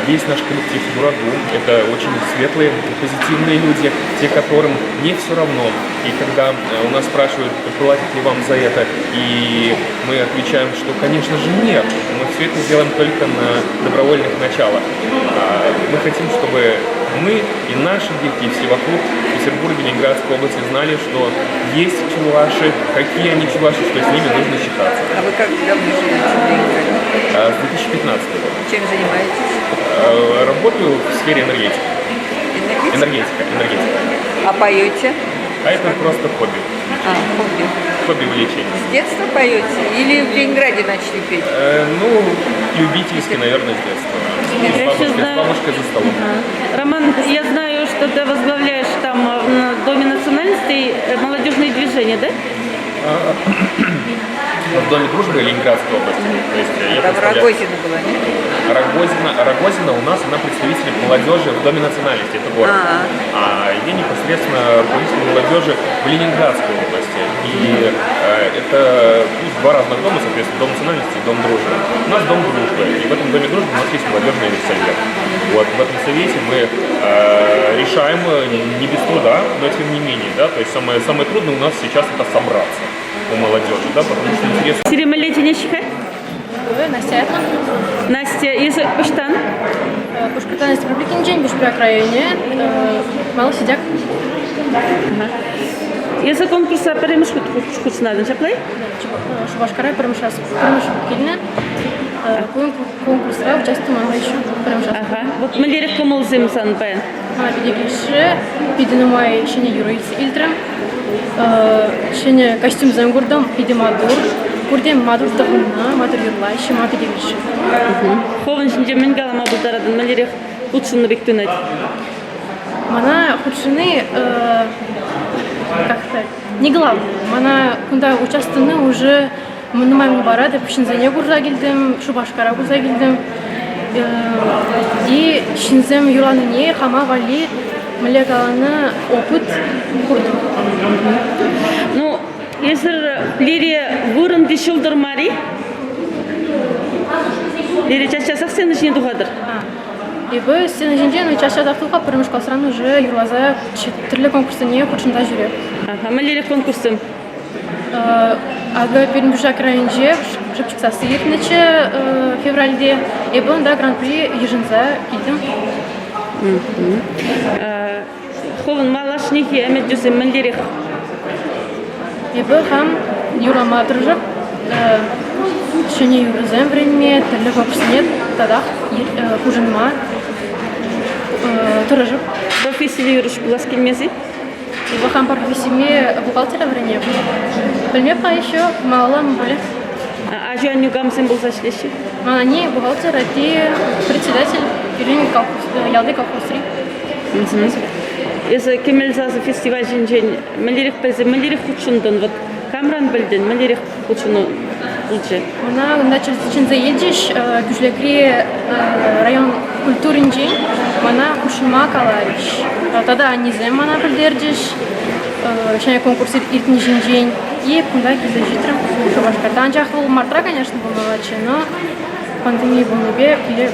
весь наш коллектив Юраду. Это очень светлые, позитивные люди, те, которым не все равно. И когда у нас спрашивают, платят ли вам за это, и мы отвечаем, что, конечно же, нет. Мы все это делаем только на добровольных началах. Мы хотим, чтобы мы и наши дети, и все вокруг в Петербурге, Ленинградской области знали, что есть чуваши, какие они чуваши, что с ними нужно считаться. А вы как давно живете в Ленинграде? С 2015 года. Чем занимаетесь? Работаю в сфере энергетики. Энергетика? Энергетика, энергетика. А поете? А это просто хобби. А, хобби. Хобби увлечение. С детства поете или в Ленинграде начали петь? Ну, любительски, наверное, с детства. С Я бабушкой, еще с знаю- бабушкой за столом. Роман, я знаю, что ты возглавляешь там в Доме национальностей молодежные движения, да? В Доме дружбы Ленинградской области. То есть я Там представляю- Рогозина была, нет? Рогозина, Рогозина у нас, она представитель молодежи в Доме национальности, это город. А я непосредственно руководитель молодежи в Ленинградской области. И это ну, два разных дома, соответственно, Дом национальности и Дом дружбы. У нас Дом дружбы, и в этом Доме дружбы у нас есть молодежный совет. Вот, в этом совете мы решаем не без труда, но тем не менее, да, то есть самое, самое трудное у нас сейчас это собраться у молодежи, да, потому что интерес Сире мӗнле чӗнеҫҫӗ-ха? Настя ятлӑ. Настя, эсӗ ӑҫтан? Пушкӑртстан Республикинчен Пишпӳлек районӗ, Малый Сидяк. Эсӗ конкурса пӗрремӗш хут хутшӑнатӑн ҫапла-и? Шупашкара пӗрремӗш раз пӗрремӗш хут килнӗ. Конкурсра участвовала еще пӗрремӗш раз. Ага. Вот мӗнлерех кӑмӑлсем сан паян? Мана питӗ килӗшрӗ. Питӗ нумай ҫӗнӗ юрӑ илтрӗм. Ҫӗнӗ костюмсем куртӑм. Питӗ маттур. Пурте маттур тӑхӑннӑ, маттур юрлаҫҫӗ, мана питӗ килӗшрӗ. Хӑвӑн ҫинчен мӗн калама пултаратӑн? Мӗнлерех хутшӑннӑ пек туйӑнать? Мана хутшӑнни как сказать, не главное. Мана кунта участвованы уже нумай парать. Ҫынсене курса килтӗм, Шупашкара курса килтӗм. И ҫынсем юрланине хама валли мӗнле каланӑ опыт куртӑм. Ну, эсир Лире вырӑнти ҫӑлтӑр мар-и? Лире час-часах сцена ҫине тухатӑр? Эпӗ сцена ҫинче ну, час-часах тухап, пӗрремӗш класран уже юрласа тӗрлӗ конкурссене хутшӑнса ҫӳреп. Ага, мӗнлерех конкурссем? Акӑ пирӗн Пушак районӗнче Шӑпчӑк сасси иртнӗччӗ февральте. Эпӗ унта гран-при йышӑнса килтӗм. Хӑвӑн малашнехи ӗмӗтӳсем мӗнлерех? Эпӗ хам юрлама тӑрӑшӑп. Ҫӗнӗ юрӑсем вӗренме, тӗрлӗ конкурссене. татах хушӑнма тӑрӑшӑп. Профессиллӗ юрӑҫ пулас килмест-и? Эпӗ хам профессине бухгалтера вӗренеп. Пӗлмеп-ха еще, малалла пулӗ. Аҫу-аннӳ камсем пулса ӗҫлеҫҫӗ? Ман анне бухгалтер, атте председатель пирӗн колхоз, ялти колхозри. Эсӗ Кӗмӗл сасӑ фестиваль ҫинчен мӗнлерех пӗлсе, мӗнлерех хутшӑнтӑн? Вот камран пӗлтӗн, мӗнлерех хутшӑну пулчӗ? Мана унта чӗнсе илчӗҫ Пӳшлекри район культуринчен мана хутшӑнма каларӗҫ. Тата аннесем мана пӗлтерчӗҫ ҫӗнӗ конкурс иртни ҫинчен. И кунта килсе ҫитрӗм Шупашкарта. Анчах вӑл мартра, конечно, пулмаллаччӗ, но пандемия пулнипе пулять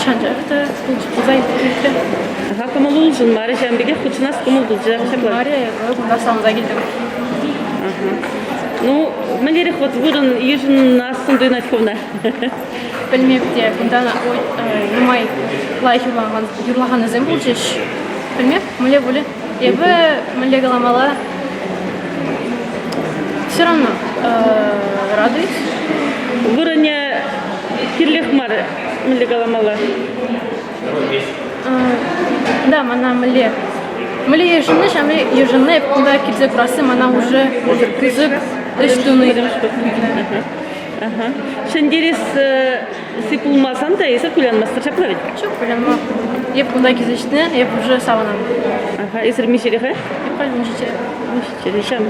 анчах та пулса иртрӗ. Ага, кӑмӑл улшӑнмарӗ, ҫавӑн пекех хутшӑнас кӑмӑл пулчӗ. Ҫапла. Мария, эпӗ кунта савӑнса килтӗм. Ну, мӗнлерех вот вырӑн йышӑнассӑн туйӑнать хӑвна? Пӗлмеп те, кунта нумай лайӑх юрлаканӗсем пулчӗҫ. Пӗлмеп, мӗнле пулӗ. Эпӗ мӗнле каламалла, все равно радуюсь. Вырӑнӗ кирлех мар, мӗнле каламалла? Да, мана мӗнле мӗнле йышӑннӑ, ҫавна йышӑннӑ. Эп кунта килсе курасси мана уже пысӑк ӗҫ туни. Ҫӗнтересси пулмасан та эсир кулянмастӑр ҫапла вӗт? Ҫук, кулянма. Эп кунта килсе ҫитнӗ, эп уже савӑнам. Ага, эсир миҫере-ха? Эп халь 17-ре. 17-ре. Ҫам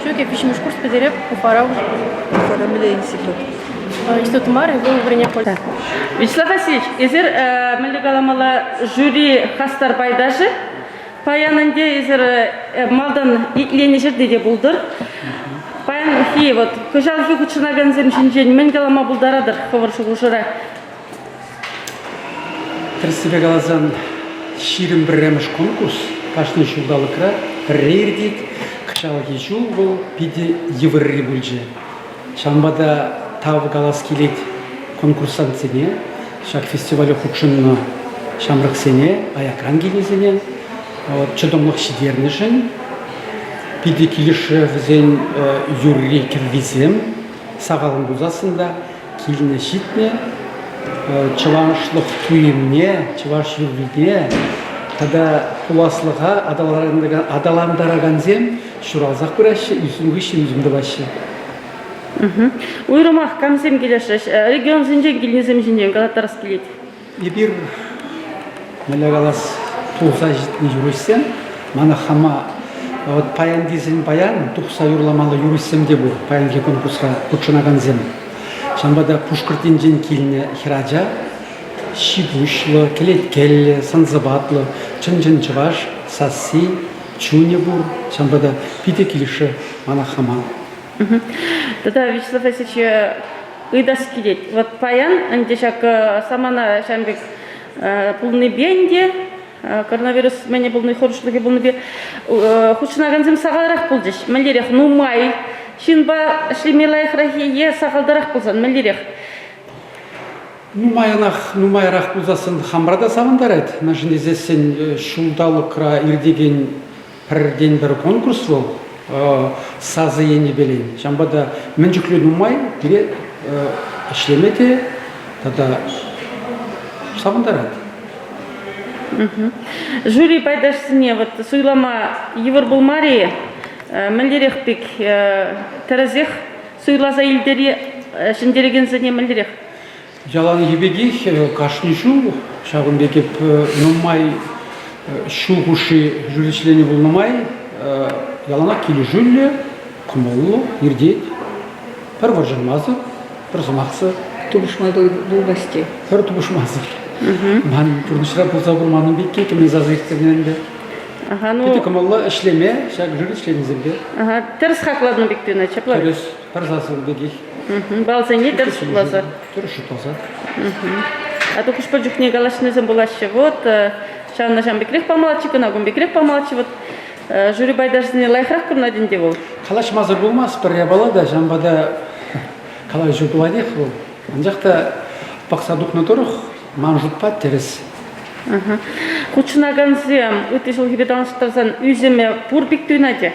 Ҫук, эп виҫҫӗмӗш курс пӗтереп Уфара уже. Уфара мӗнле институт? Институт мар, эпӗ вӗренеп пуль. Вячеслав Васильевич, эсир мӗнле каламалла жюри хастар пайташӗ. Паян ӗнтӗ эсир малтан итленӗ ҫӗрте те пултӑр. Паянхи вот кӑҫалхи хутшӑнакансем ҫинчен мӗн калама пултаратӑр хӑвӑр шухӑшӑра? Тӗрӗссипе каласан, 21-мӗш конкурс кашни ҫулталӑкра пӗрре иртет. Кӑҫалхи ҫул вӑл питӗ йывӑрри пулчӗ. Ҫавӑнпа та тав калас килет конкурсантсене, ҫак фестивале хутшӑннӑ ҫамрӑксене, аякран килнисене чӑтӑмлӑх ҫитернӗшӗн. Питӗ килӗшрӗ вӗсен юрри-кӗввисем. Сахалӑн пулсассӑн та килнӗ ҫитнӗ чӑвашлӑх туйӑмне, чӑваш юррине тата пуласлӑха аталантаракансем ҫуралсах пыраҫҫӗ, ӳсӗм хыҫҫӑн ӳсӗм тӑваҫҫӗ. Уйрӑмах камсем килӗшрӗҫ? Регионсенчен килнисем ҫинчен калаттарас килет. Эпир, мӗнле калас, тулса ҫитнӗ юрӑҫсем, мана хама вот паян тесен паян тухса юрламалли юрӑҫсем те пур паянхи конкурсра хутшӑнакансем. Ҫавӑнпа та Пушкӑрт енчен килнӗ хӗрача ҫи-пуҫлӑ, кӗлеткеллӗ, сӑн-сӑпатлӑ, чӑн-чӑн чӑваш сасси, чунӗ пур. Ҫавӑнпа та питӗ килӗшрӗ мана хама. Тата Вячеслав Васильевич ыйтас килет. Вот паян ӗнтӗ ҫак самана ҫавӑн пек пулнипе ӗнтӗ коронавирус мӗне пулни хӑрушлӑхӗ пулнипе хутшӑнакансем сахалрах пулчӗҫ. Мӗнлерех нумай ҫынпа ӗҫлеме лайӑхрах-и е сахалтарах пулсан мӗнлерех? Нумайӑнах, нумайрах пулсассӑн хамра та савӑнтарать. Мӗншӗн тесессӗн ҫулталӑкра иртекен пӗртен-пӗр конкурс вӑл сасӑ енӗпелен. Ҫавӑнпа та мӗн чухлӗ нумай пире ӗҫлеме те тата савӑнтарать. Жюри пайташсене вот суйлама йывӑр пулмарӗ-и? Мӗнлерех пек тӗрӗсех суйласа илтӗр-и ҫӗнтерекенсене мӗнлерех? Яланхи пекех кашни ҫул ҫакӑн пек эп нумай ҫул хушши жюри членӗ пулнӑ май яланах килӗшӳллӗ, кӑмӑллӑ иртет. Пӗр вӑрҫӑнмасӑр, пӗр сӑмахсӑр. Тупӑшма пулмасть-и? Пӗр тупӑшмасӑр. Ман пурнӑҫра пулса курманӑн пекки кӗмӗл сасӑ ирттернӗ ӗнтӗ. Ага, ну... Питӗ кӑмӑллӑ ӗҫлеме ҫак жюри членӗсемпе. Ага, тӗрӗс хакланӑ пек туйӑнать, ҫапла? Тӗрӗс, пӗр сасӑ пекех. Балсене тӗрӗс шутласа. Тӗрӗс шутласа. А то хӑш-пӗр чухне калаҫнисем пулаҫҫӗ. Вот, ҫавна ҫавӑн пекрех памаллаччӗ кӑна, кун пекрех памаллаччӗ. Вот жюри пайташӗсене лайӑхрах курӑнать ӗнтӗ вӑл. Калаҫмасӑр пулмасть пӗр япала та, ҫавӑнпа та калаҫу пулатех вӑл. Анчах та пӑхса тухнӑ тӑрӑх, ман шутпа, тӗрӗс. Хутшӑнакансем ытти ҫулхипе танлаштарсан ӳсӗмӗ пур пек туйӑнать-и?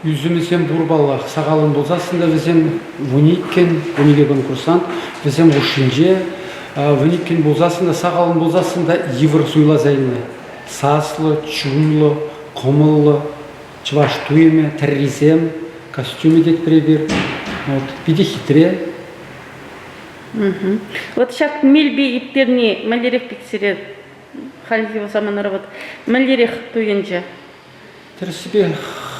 Ӳсӗмӗсем пур паллах. Сахалӑн пулсассӑн та вӗсем 12-н, 12 конкурсант. Вӗсем хушшинче. Вуниккӗн пулсассӑн та, сахалӑн пулсассӑн та йывӑр суйласа илме. Саслӑ, чунлӑ, кӑмӑллӑ чӑваш туйӑмӗ, тӗррисем, костюмӗ тетпӗр эпир. Вот, питӗ хитре. Вот ҫак мелпе ирттерни мӗнлерех пек сире хальхи саманара вот мӗнлерех туйӑнчӗ? Тӗрӗссипе,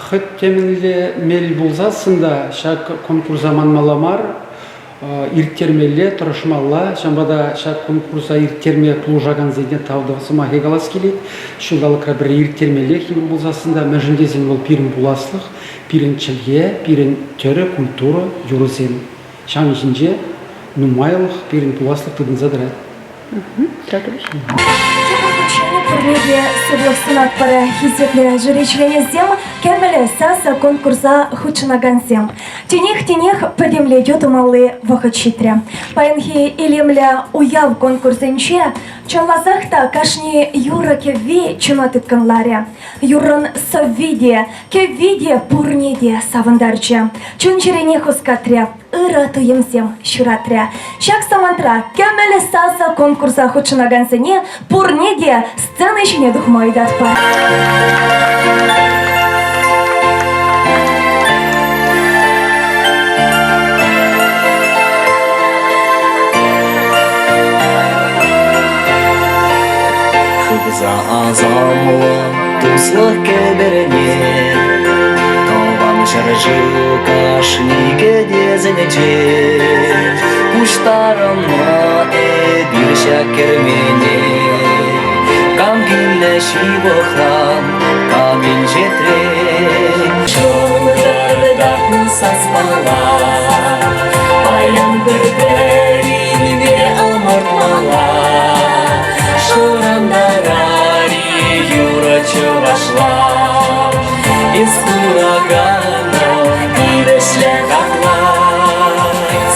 хӑть темӗнле мел пулсассӑн та ҫак конкурса манмалла мар, ирттермелле, тӑрӑшмалла. Ҫавӑнпа та ҫак конкурса ирттерме пулӑшакансене тав сӑмахӗ калас килет. Ҫулталӑкра пӗрре ирттермеллех йывӑр пулсассӑн та, мӗншӗн тесен вӑл пирӗн пуласлӑх, пирӗн чӗлхе, пирӗн тӗрӗ, культура, юрӑсем. Ҫавӑн ҫинче нумайлӑх пирӗн пуласлӑх тытӑнса тӑрать. Тепӗр хутчен пурне те сывлӑх сунатпӑр. Хисеплӗ жюри членӗсем, Кӗмӗл сасӑ конкурса хутшӑнакансем. Тинех-тинех пӗтӗмлетӳ тумалли вӑхӑт ҫитрӗ. Паянхи илемлӗ уяв конкурсӗнче чӑнласах та кашни юрӑ кӗвви чуна тыткӑнларӗ. Юррӑн сӑвви те, кӗвви те пурне те савӑнтарчӗ. Чун-чӗрене хускатрӗ. ырӑ туйӑмсем ҫуратрӗ. Ҫак самантра Кӗмӗл сасӑ конкурса хутшӑнакансене пурне те сцена ҫине тухма ыйтатпӑр. Хывса асамлӑ туслӑх кӗперне Тӑван ҫӗршыв кашни кӗтесӗнче Пуҫтарӑннӑ эпир ҫак кермене. Кам килнӗ ҫывӑхран, кам инҫетрен. Шӑнкӑртатнӑ саспала паян пӗр-пӗринпе ӑмӑртмалла. Шӑрантарар-и юрӑ чӑвашла. Эс куракана тивӗҫлӗ хакла.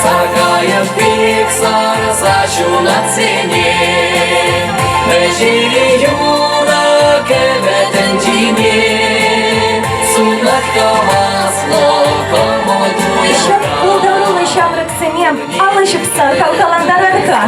Саркайӑк пек сарса ҫунатсене, Вӗҫери юрӑ кӗвӗ тӗнчине. Сунать хаваслӑ кӑмӑл Ҫак пултаруллӑ ҫамрӑксене алӑ ҫупса хавхалантарар-ха.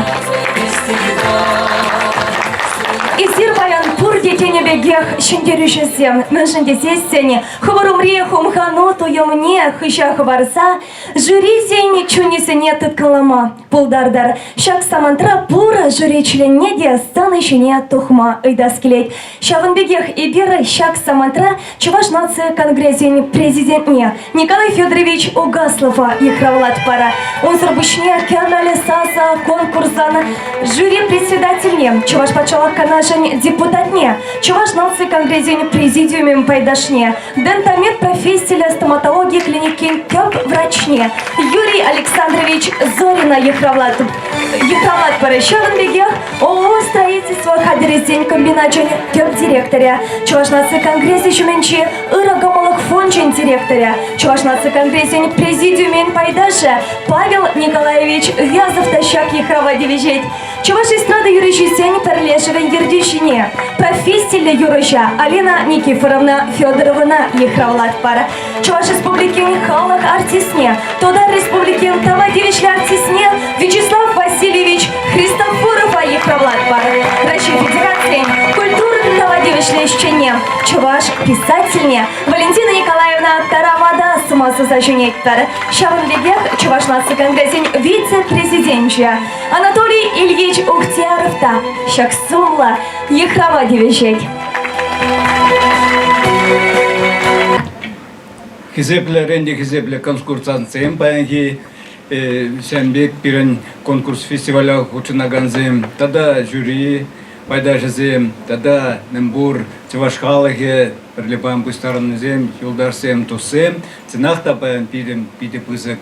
Эсир паян пурте тенӗ пекех ҫӗнтерӳҫӗсем, мӗншӗн тесессӗн хӑвӑр умри хумхану туйӑмне хыҫа хӑварса жюрисен чунӗсене тыткӑнлама пултартӑр. Ҫак самантра пур жюри членне те сцена ҫине тухма ыйтас килет. Ҫавӑн пекех эпир ҫак самантра Чӑваш наци конгресӗн президентне Николай Федорович Угаслова йыхравлатпӑр. Унсӑр пуҫне Кӗмӗл сасӑ конкурсӑн жюри председательне, Чӑваш патшалӑх канашӗн депутатне, Чӑваш наци конгресӗн президиумӗн пайташне, Дентамед профессиллӗ стоматологи клиникин тӗп врачне Юрий Александрович Зорина йыхравлатпӑр. Ҫавӑн пекех ООО «Строительство хатӗрӗсен комбиначӗн тӗп директорӗ, Чӑваш наци конгресӗ ҫумӗнчи Ырӑ кӑмӑллӑх фончӗн директорӗ, Чӑваш наци конгресӗн президиумӗн пайташӗ Павел Николаевич Вязов та ҫак йыхрава тивӗҫет. Чӑваш эстрада юрӑҫисен пӗрлешӗвӗн ертӳҫине, профессиллӗ юрӑҫа Алина Никифоровна Федоровӑна йыхравлатпӑр. Чӑваш Республикин халӑх артистне, Тутар Республикин тава тивӗҫлӗ артистне Вячеслав Васильевич Христофорова йыхравлатпӑр. Раҫҫей Федерацийӗн культурӑн тава тивӗҫлӗ ӗҫченне, чӑваш писательне Валентина Николаевна Таравата сума суса чӗнетпӗр. Ҫавӑн пекех Чӑваш наци конгресӗн вице-президенчӗ Анатолий Ильич Ухтияров та ҫак сумлӑ йыхрава тивӗҫет. Хисеплӗрен те хисеплӗ конкурсантсем паянхи ҫавӑн пек пирӗн конкурс фестивале хутшӑнакансем тата жюри пайташӗсем тата мӗнпур чӑваш халӑхӗ пӗрле паян пуҫтарӑннисем, юлташсем, туссем. Чӑнах та паян пирӗн питӗ пысӑк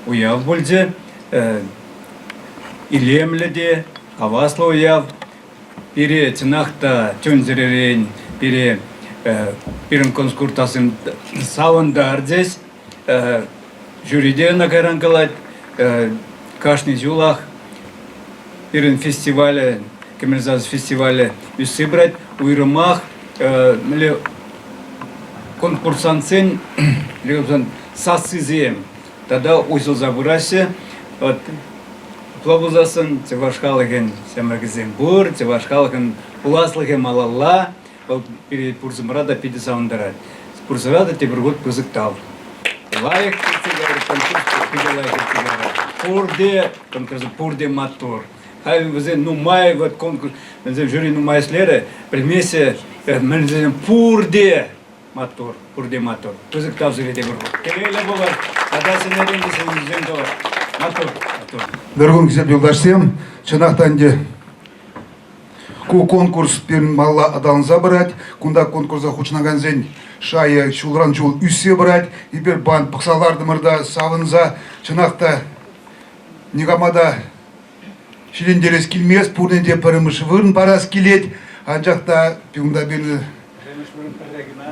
уяв пулчӗ. Илемлӗ те хаваслӑ уяв. Пире чӑнах та чун-чӗререн пире пирӗн конкурсантсем савӑнтарчӗҫ. Жюри те ӑна кайран калать. Кашни ҫулах пирӗн фестивале, Кӗмӗл сас фестивалӗ ӳссе пырать. Уйрӑмах мӗнле конкурсантсен сассисем тата уҫӑлса пыраҫҫӗ. Апла пулсассӑн чӑваш халӑхӗн ҫамрӑкӗсем пур, чӑваш халӑхӗн пуласлӑхӗ малалла. Вӑл пире пурсӑмӑра та питӗ савӑнтарать. Пурсӑра та тепӗр хут пысӑк тав. Лайӑх иртсе кайрӗ конкурс, питӗ лайӑх иртсе кайрӗ. Пурте конкурс, пурте маттур. Халь вӗсен нумай вот конкурс, вӗсем жюри нумай ӗҫлерӗ, пӗлмеҫҫӗ, мӗнсем пурте маттур, пурте маттур. Пысӑк тав сире тепӗр хут. Телейлӗ пулӑр, тата сӗнерен те сӗнӳсем тӑвӑр. Маттур, маттур. Дорогой хисеп юлташсем, чӑнах та ӗнтӗ ку конкурс пирӗн малалла аталанса пырать. Кунта конкурса хутшӑнакансен шайӗ ҫулран ҫул ӳссе пырать. Эпир банд пӑхса лартӑмӑр та савӑнса, чӑнах та никама та ҫилентерес килмест, пурне те пӗрремӗш вырӑн парас килет. Анчах та кунта пирӗн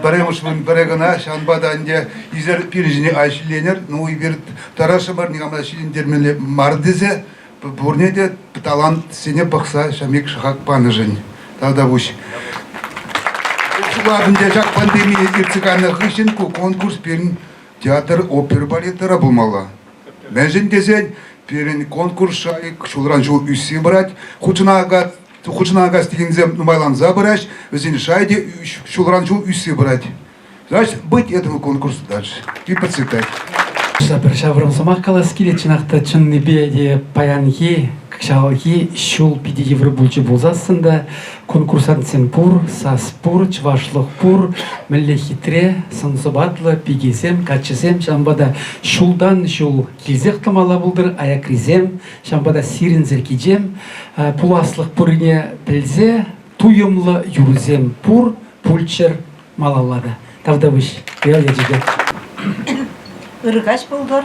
пӗрремӗш вырӑн пӗрре кӑна, ҫавӑнпа та ӗнтӗ исер пирӗн ҫине ай ҫилленӗр. Ну, эпир тӑрӑшӑпӑр, никама та ҫилентермелле мар тесе пурне те талантсене пӑхса ҫамик шӑхак панӑшӑн тавтапуҫ. Шутлап ӗнтӗ ҫак пандеми иртсе кайнӑ хыҫҫӑн ку конкурс пирӗн театр опера балетра пулмалла. Мӗншӗн тесен пирӗн конкурс шайӗ ҫулран ҫул ӳссе пырать. Хутшӑнакас текенсем нумайланса пыраҫ, вӗсен шайӗ те ҫулран ҫул ӳссе пырать. Значит, быть этому конкурсу дальше и процветать. Пӗр ҫаврӑм сӑмах калас килет, чӑнах та чӑннипе те паянхи кӑҫалхи ҫул питӗ йывӑр пулчӗ пулсассӑн та конкурсантсем пур, сас пур, чӑвашлӑх пур, мӗнле хитре, сӑн-сӑпатлӑ пикесем, каччӑсем, ҫавӑнпа та ҫултан ҫул килсех тӑмалла пултӑр аякрисем, ҫавӑнпа та сирӗнсӗр кичем, пуласлӑх пуррине пӗлсе туйӑмлӑ юрӑсем пур, пулччӑр малалла та. Тавтапуҫ, Ял ячӗпе. Ырӑ каҫ пултӑр.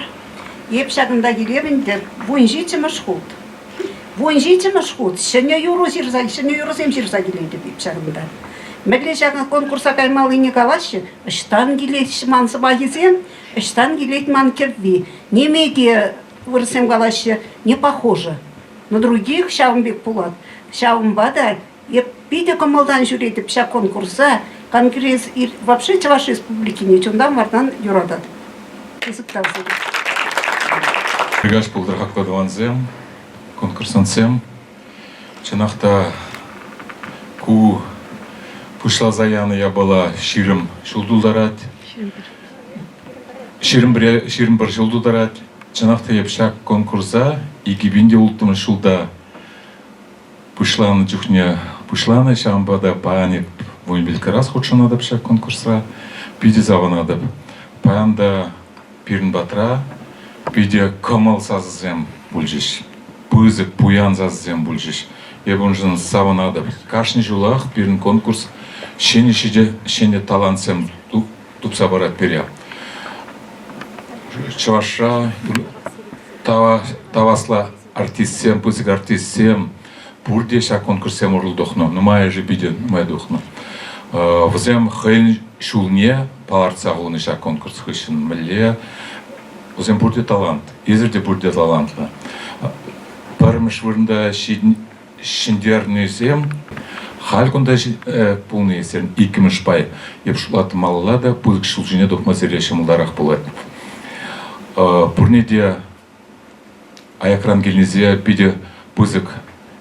Эп ҫакӑнта килеп ӗнтӗ 17-мӗш хут. 17-мӗш хут ҫӗнӗ юрӑ ҫырса, ҫӗнӗ юрӑсем ҫырса килетӗп эп ҫакӑнта. Мӗнле ҫакӑн конкурса каймаллине калаҫҫӗ. Ӑҫтан килет ман сӑмахӗсем, ӑҫтан килет ман кӗвви. Ниме те вырӑссем калаҫҫӗ, не похоже. На других ҫавӑн пек пулать. Ҫавӑнпа та Эп питӗ кӑмӑлтан ҫӳретӗп ҫак конкурса. Конгресс вообще Чӑваш Республикине чунтан-вартан юрататӑп. Пысӑк тав сире. Приказ пултӑр хаклӑ тӑвансем, конкурсантсем. Чӑнах та ку пуҫласа янӑ япала 20 ҫул тултарать. 21 ҫул тултарать. Чӑнах та эп ҫак конкурса 2006 ҫулта Пуҫланӑ чухне пуҫланӑ, ҫавӑнпа та паян эп 15 раз хутшӑнатӑп ҫак конкурсра. Питӗ савӑнатӑп. Паян та пирӗн патра питӗ кӑмӑл сасӑсем пулчӗҫ. Пысӑк, пуян сасӑсем пулчӗҫ. Эп уншӑн савӑнатӑп. Кашни ҫулах пирӗн конкурс ҫӗнӗ ҫӗнӗ талантсем тупса парать пире. Чӑвашра тавасла артистсем, пысӑк артистсем пурте ҫак конкурссем урлӑ тухнӑ. Нумайӑшӗ питӗ нумай тухнӑ. Вӗсем хӑйӗн ҫулне палӑртса хунӑ ҫак конкурс хыҫҫӑн. Мӗнле вӗсем пурте талант. Эсир те пурте талантлӑ. Пӗрремӗш вырӑнта ҫӗнтернисем халь кунта пулни сирӗн иккӗмӗш пай. Эп шутлаттӑм малалла та пысӑк ҫул ҫине тухма сире ҫӑмӑлтарах пулать. Пурне те Аякран килнисене питӗ пысӑк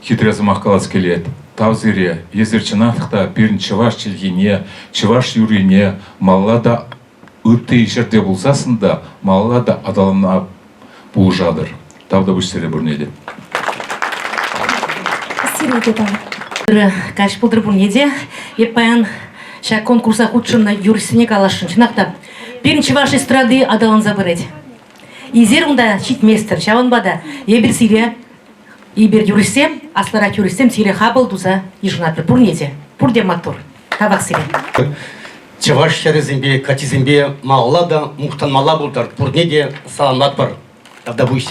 хитре сӑмах калас килет. Тав сире, эсир чӑнах та пирӗн чӑваш чӗлхине, чӑваш юррине малалла та ытти ҫӗрте пулсассӑн та малалла та аталанма пулӑшатӑр. Тавтапуҫ сире пурне те. Сире те тав. Ырӑ каҫ пултӑр пурне те. Эп паян ҫак конкурса хутшӑннӑ юрӑҫсене каласшӑн. Чӑнах та, пирӗн чӑваш эстради аталанса пырать. Эсир унта ҫитместӗр. Ҫавӑнпа та эпир сире, эпир юрӑҫсем, аслӑрах юрӑҫсем сире хапӑл туса йышӑнатпӑр. Пурне те. Пурте маттур. Тавах сире. Чӑваш хӗрӗсемпе, каччисемпе малалла та мухтанмалла пултӑр. Пурне те саламлатпӑр. Тавтапуҫ.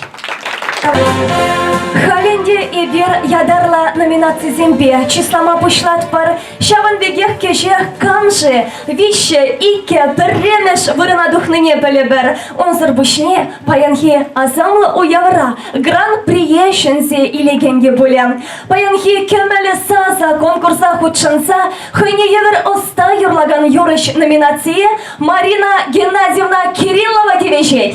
Халь ӗнтӗ эпир ятарлӑ номинацисемпе чыслама пуҫлатпӑр. Ҫавӑн пекех кӗҫех кам-ши виҫҫӗ, иккӗ, пӗрремӗш вырӑна тухнине пӗлӗпӗр. Унсӑр пуҫне паянхи асамлӑ уявра гран-прие ҫӗнсе илекен те пулӗ. Паянхи Кӗмӗл сасӑ конкурса хутшӑнса хӑйне евӗр ӑста юрлакан юрӑҫ номинацие Марина Геннадьевна Кириллова тивӗҫет.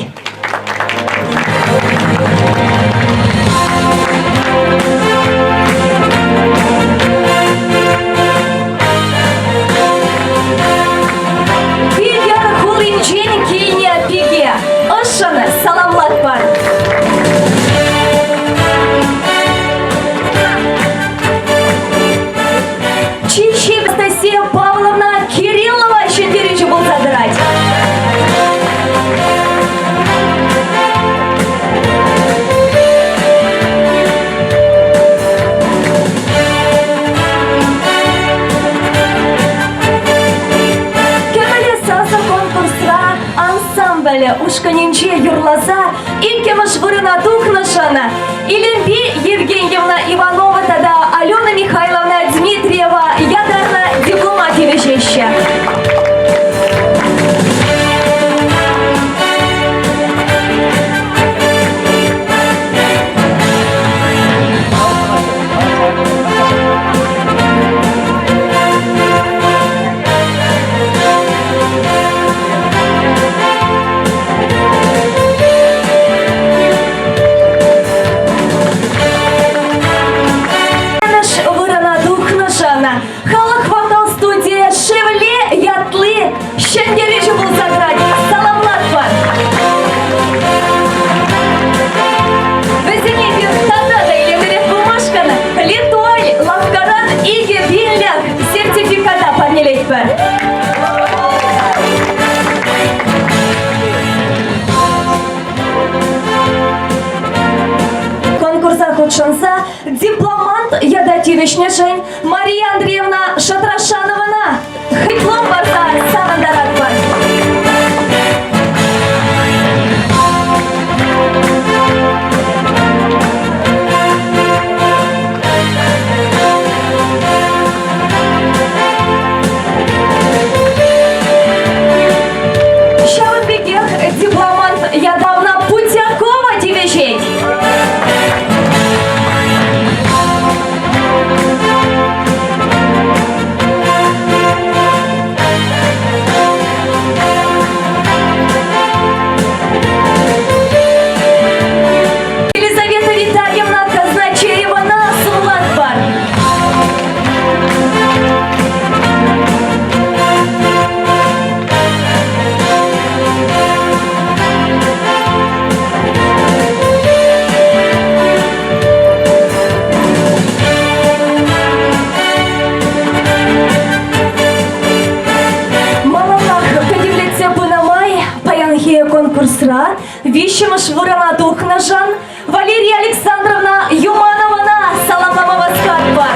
ушкӑнӗнче юрласа иккӗмӗш вырӑна тухнӑшӑн Илемпи Евгеньевна Иванова тата Алена Михайловна Дмитриева ятарлӑ диплома тивӗҫеҫҫӗ. Вырӑна тухнӑшӑн халӑх вокал студийӗ Шевле ятли ҫӗнтерӳҫӗ пулса тӑрать. Саламлатпӑр! Вӗсене эпир тата та илемлӗрех пулмашкӑн Литуаль лавккаран 2000-лӗх сертификата парнелетпӗр. Конкурса хутшӑнса дипломант ята тивӗҫнӗшӗн Мария Андреевна Шатрашановӑна диплом парса савӑнтаратпӑр. Ҫавӑн пекех дипломант ятавна Путякова тивӗҫет. Елизавета Витальевна Казначеевана сумлатпӑр. Малаллах пӗтӗмлетсе пынӑ май паянхи конкурсра виҫҫӗмӗш вырӑна тухнӑшӑн Валерия Александровна Юмановӑна саламлама васкатпӑр.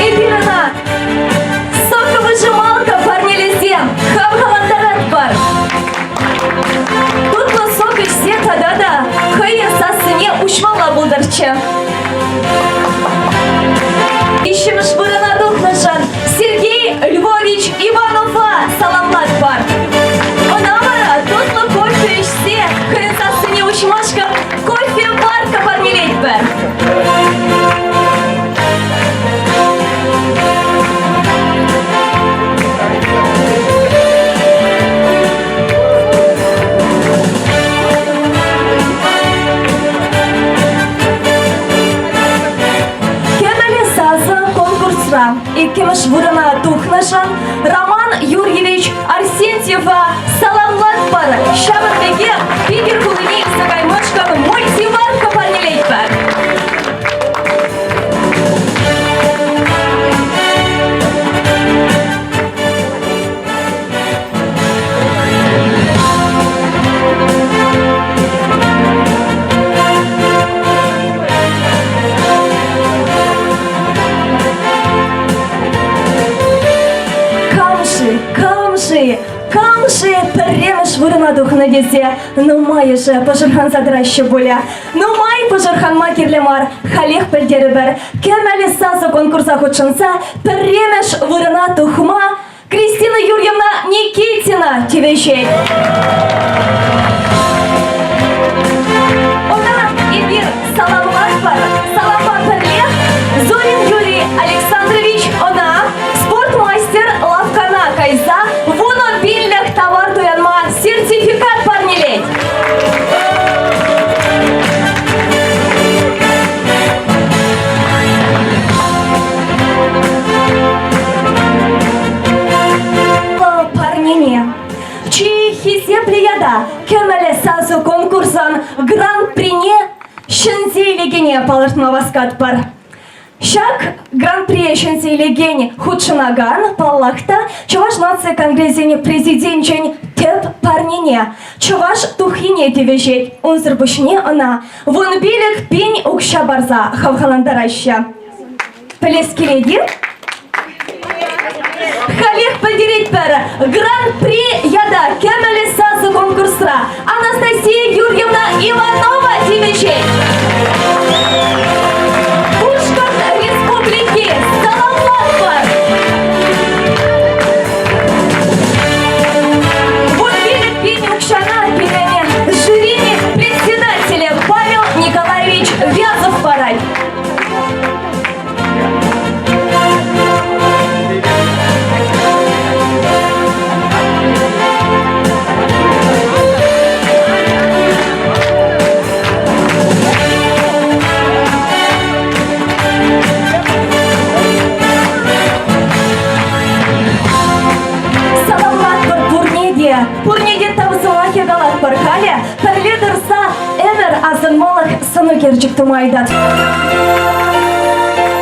Эпир ӑна соковыжималка парнелесе хавхалантаратпӑр. Тутлӑ сок ӗҫсе тата та хӑйӗн сассине уҫмалла пултӑрччӗ. Виҫҫӗмӗш вырӑна тухнӑшӑн Сергей Львович Иванова саламлатпӑр. Ӑна вара тутлӑ кофе ӗҫсе хӑйӗн сассине уҫмашкӑн кофе-варка парнелетпӗр. Кӗмӗл сасӑ конкурсра иккӗмӗш вырӑна тухнӑшӑн Роман Юрьевич Арсентьева саламлатпӑр. Ҫавӑн пекех Питӗр хулине илсе каймашкӑн мультиварка парнелетпӗр. Кам-ши, кам-ши, кам-ши пӗрремӗш вырӑна тухнӑ тесе нумайӑшӗ пӑшӑрханса тӑраҫҫӗ пулӗ. Нумай пӑшӑрханма кирлӗ мар, халех пӗлтерӗпӗр. Кӗмӗл сасӑ конкурса хутшӑнса пӗрремӗш вырӑна тухма Кристина Юрьевна Никитина тивӗҫет. Ӑна эпир саламлатпӑр. Салампа пӗрлех Зорин Юрий Александрович ӑна спортмастер лавккана кайса 15 тавар туянма сертификат парнелет. Парнене чи хисеплӗ ята Кӗмӗл сасӑ конкурсӑн гран-прине ҫӗнсе илекене палӑртма васкатпӑр. Ҫак гран-прие ҫӗнсе илекен хутшӑнакан, паллах та, Чӑваш наци конгресӗн президенчӗн тӗп парнине, чӑваш тухйине тивӗҫет. Унсӑр пуҫне ӑна 15 пин укҫа парса хавхалантараҫҫӗ. Пӗлес килет-и? Халех пӗлтеретпӗр, Гран-при ята Кӗмӗл сасӑ конкурсра Анастасия Юрьевна Иванова тивӗҫет. Пушкӑрт Республики саламлатпӑр! 15 укҫана пирӗн жюри председателӗ Павел Николаевич Вязов парать. Саламлатпӑр пурне те, пурне те тав сӑмахӗ калатпӑр. Халӗ пӗрле тӑрса ӗмӗр асӑнмалӑх сӑнӳкерчӗк тума ыйтать.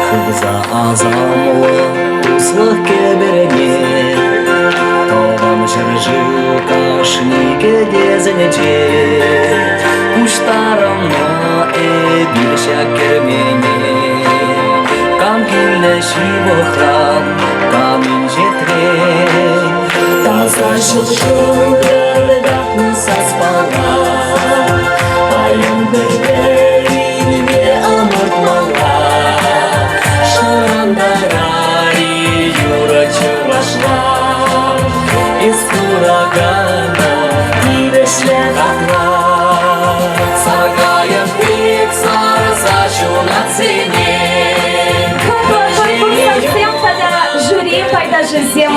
Хывса асамлӑ туслӑх кӗперне Тӑван ҫӗршыв кашни кӗтесӗнче Пуҫтарӑннӑ эпир ҫак кермене Кам килнӗ ҫывӑхран, кам инҫетрен Таса ҫул-ҫул саспала Паян пӗр-пӗринпе ӑмӑртмалла Шӑрантарар-и юрӑ чӑвашла Эс куракана тивӗҫлӗ хакла Саркайӑк пек сарса ҫунатсене Конкурсантсем тата жюри пайташӗсем.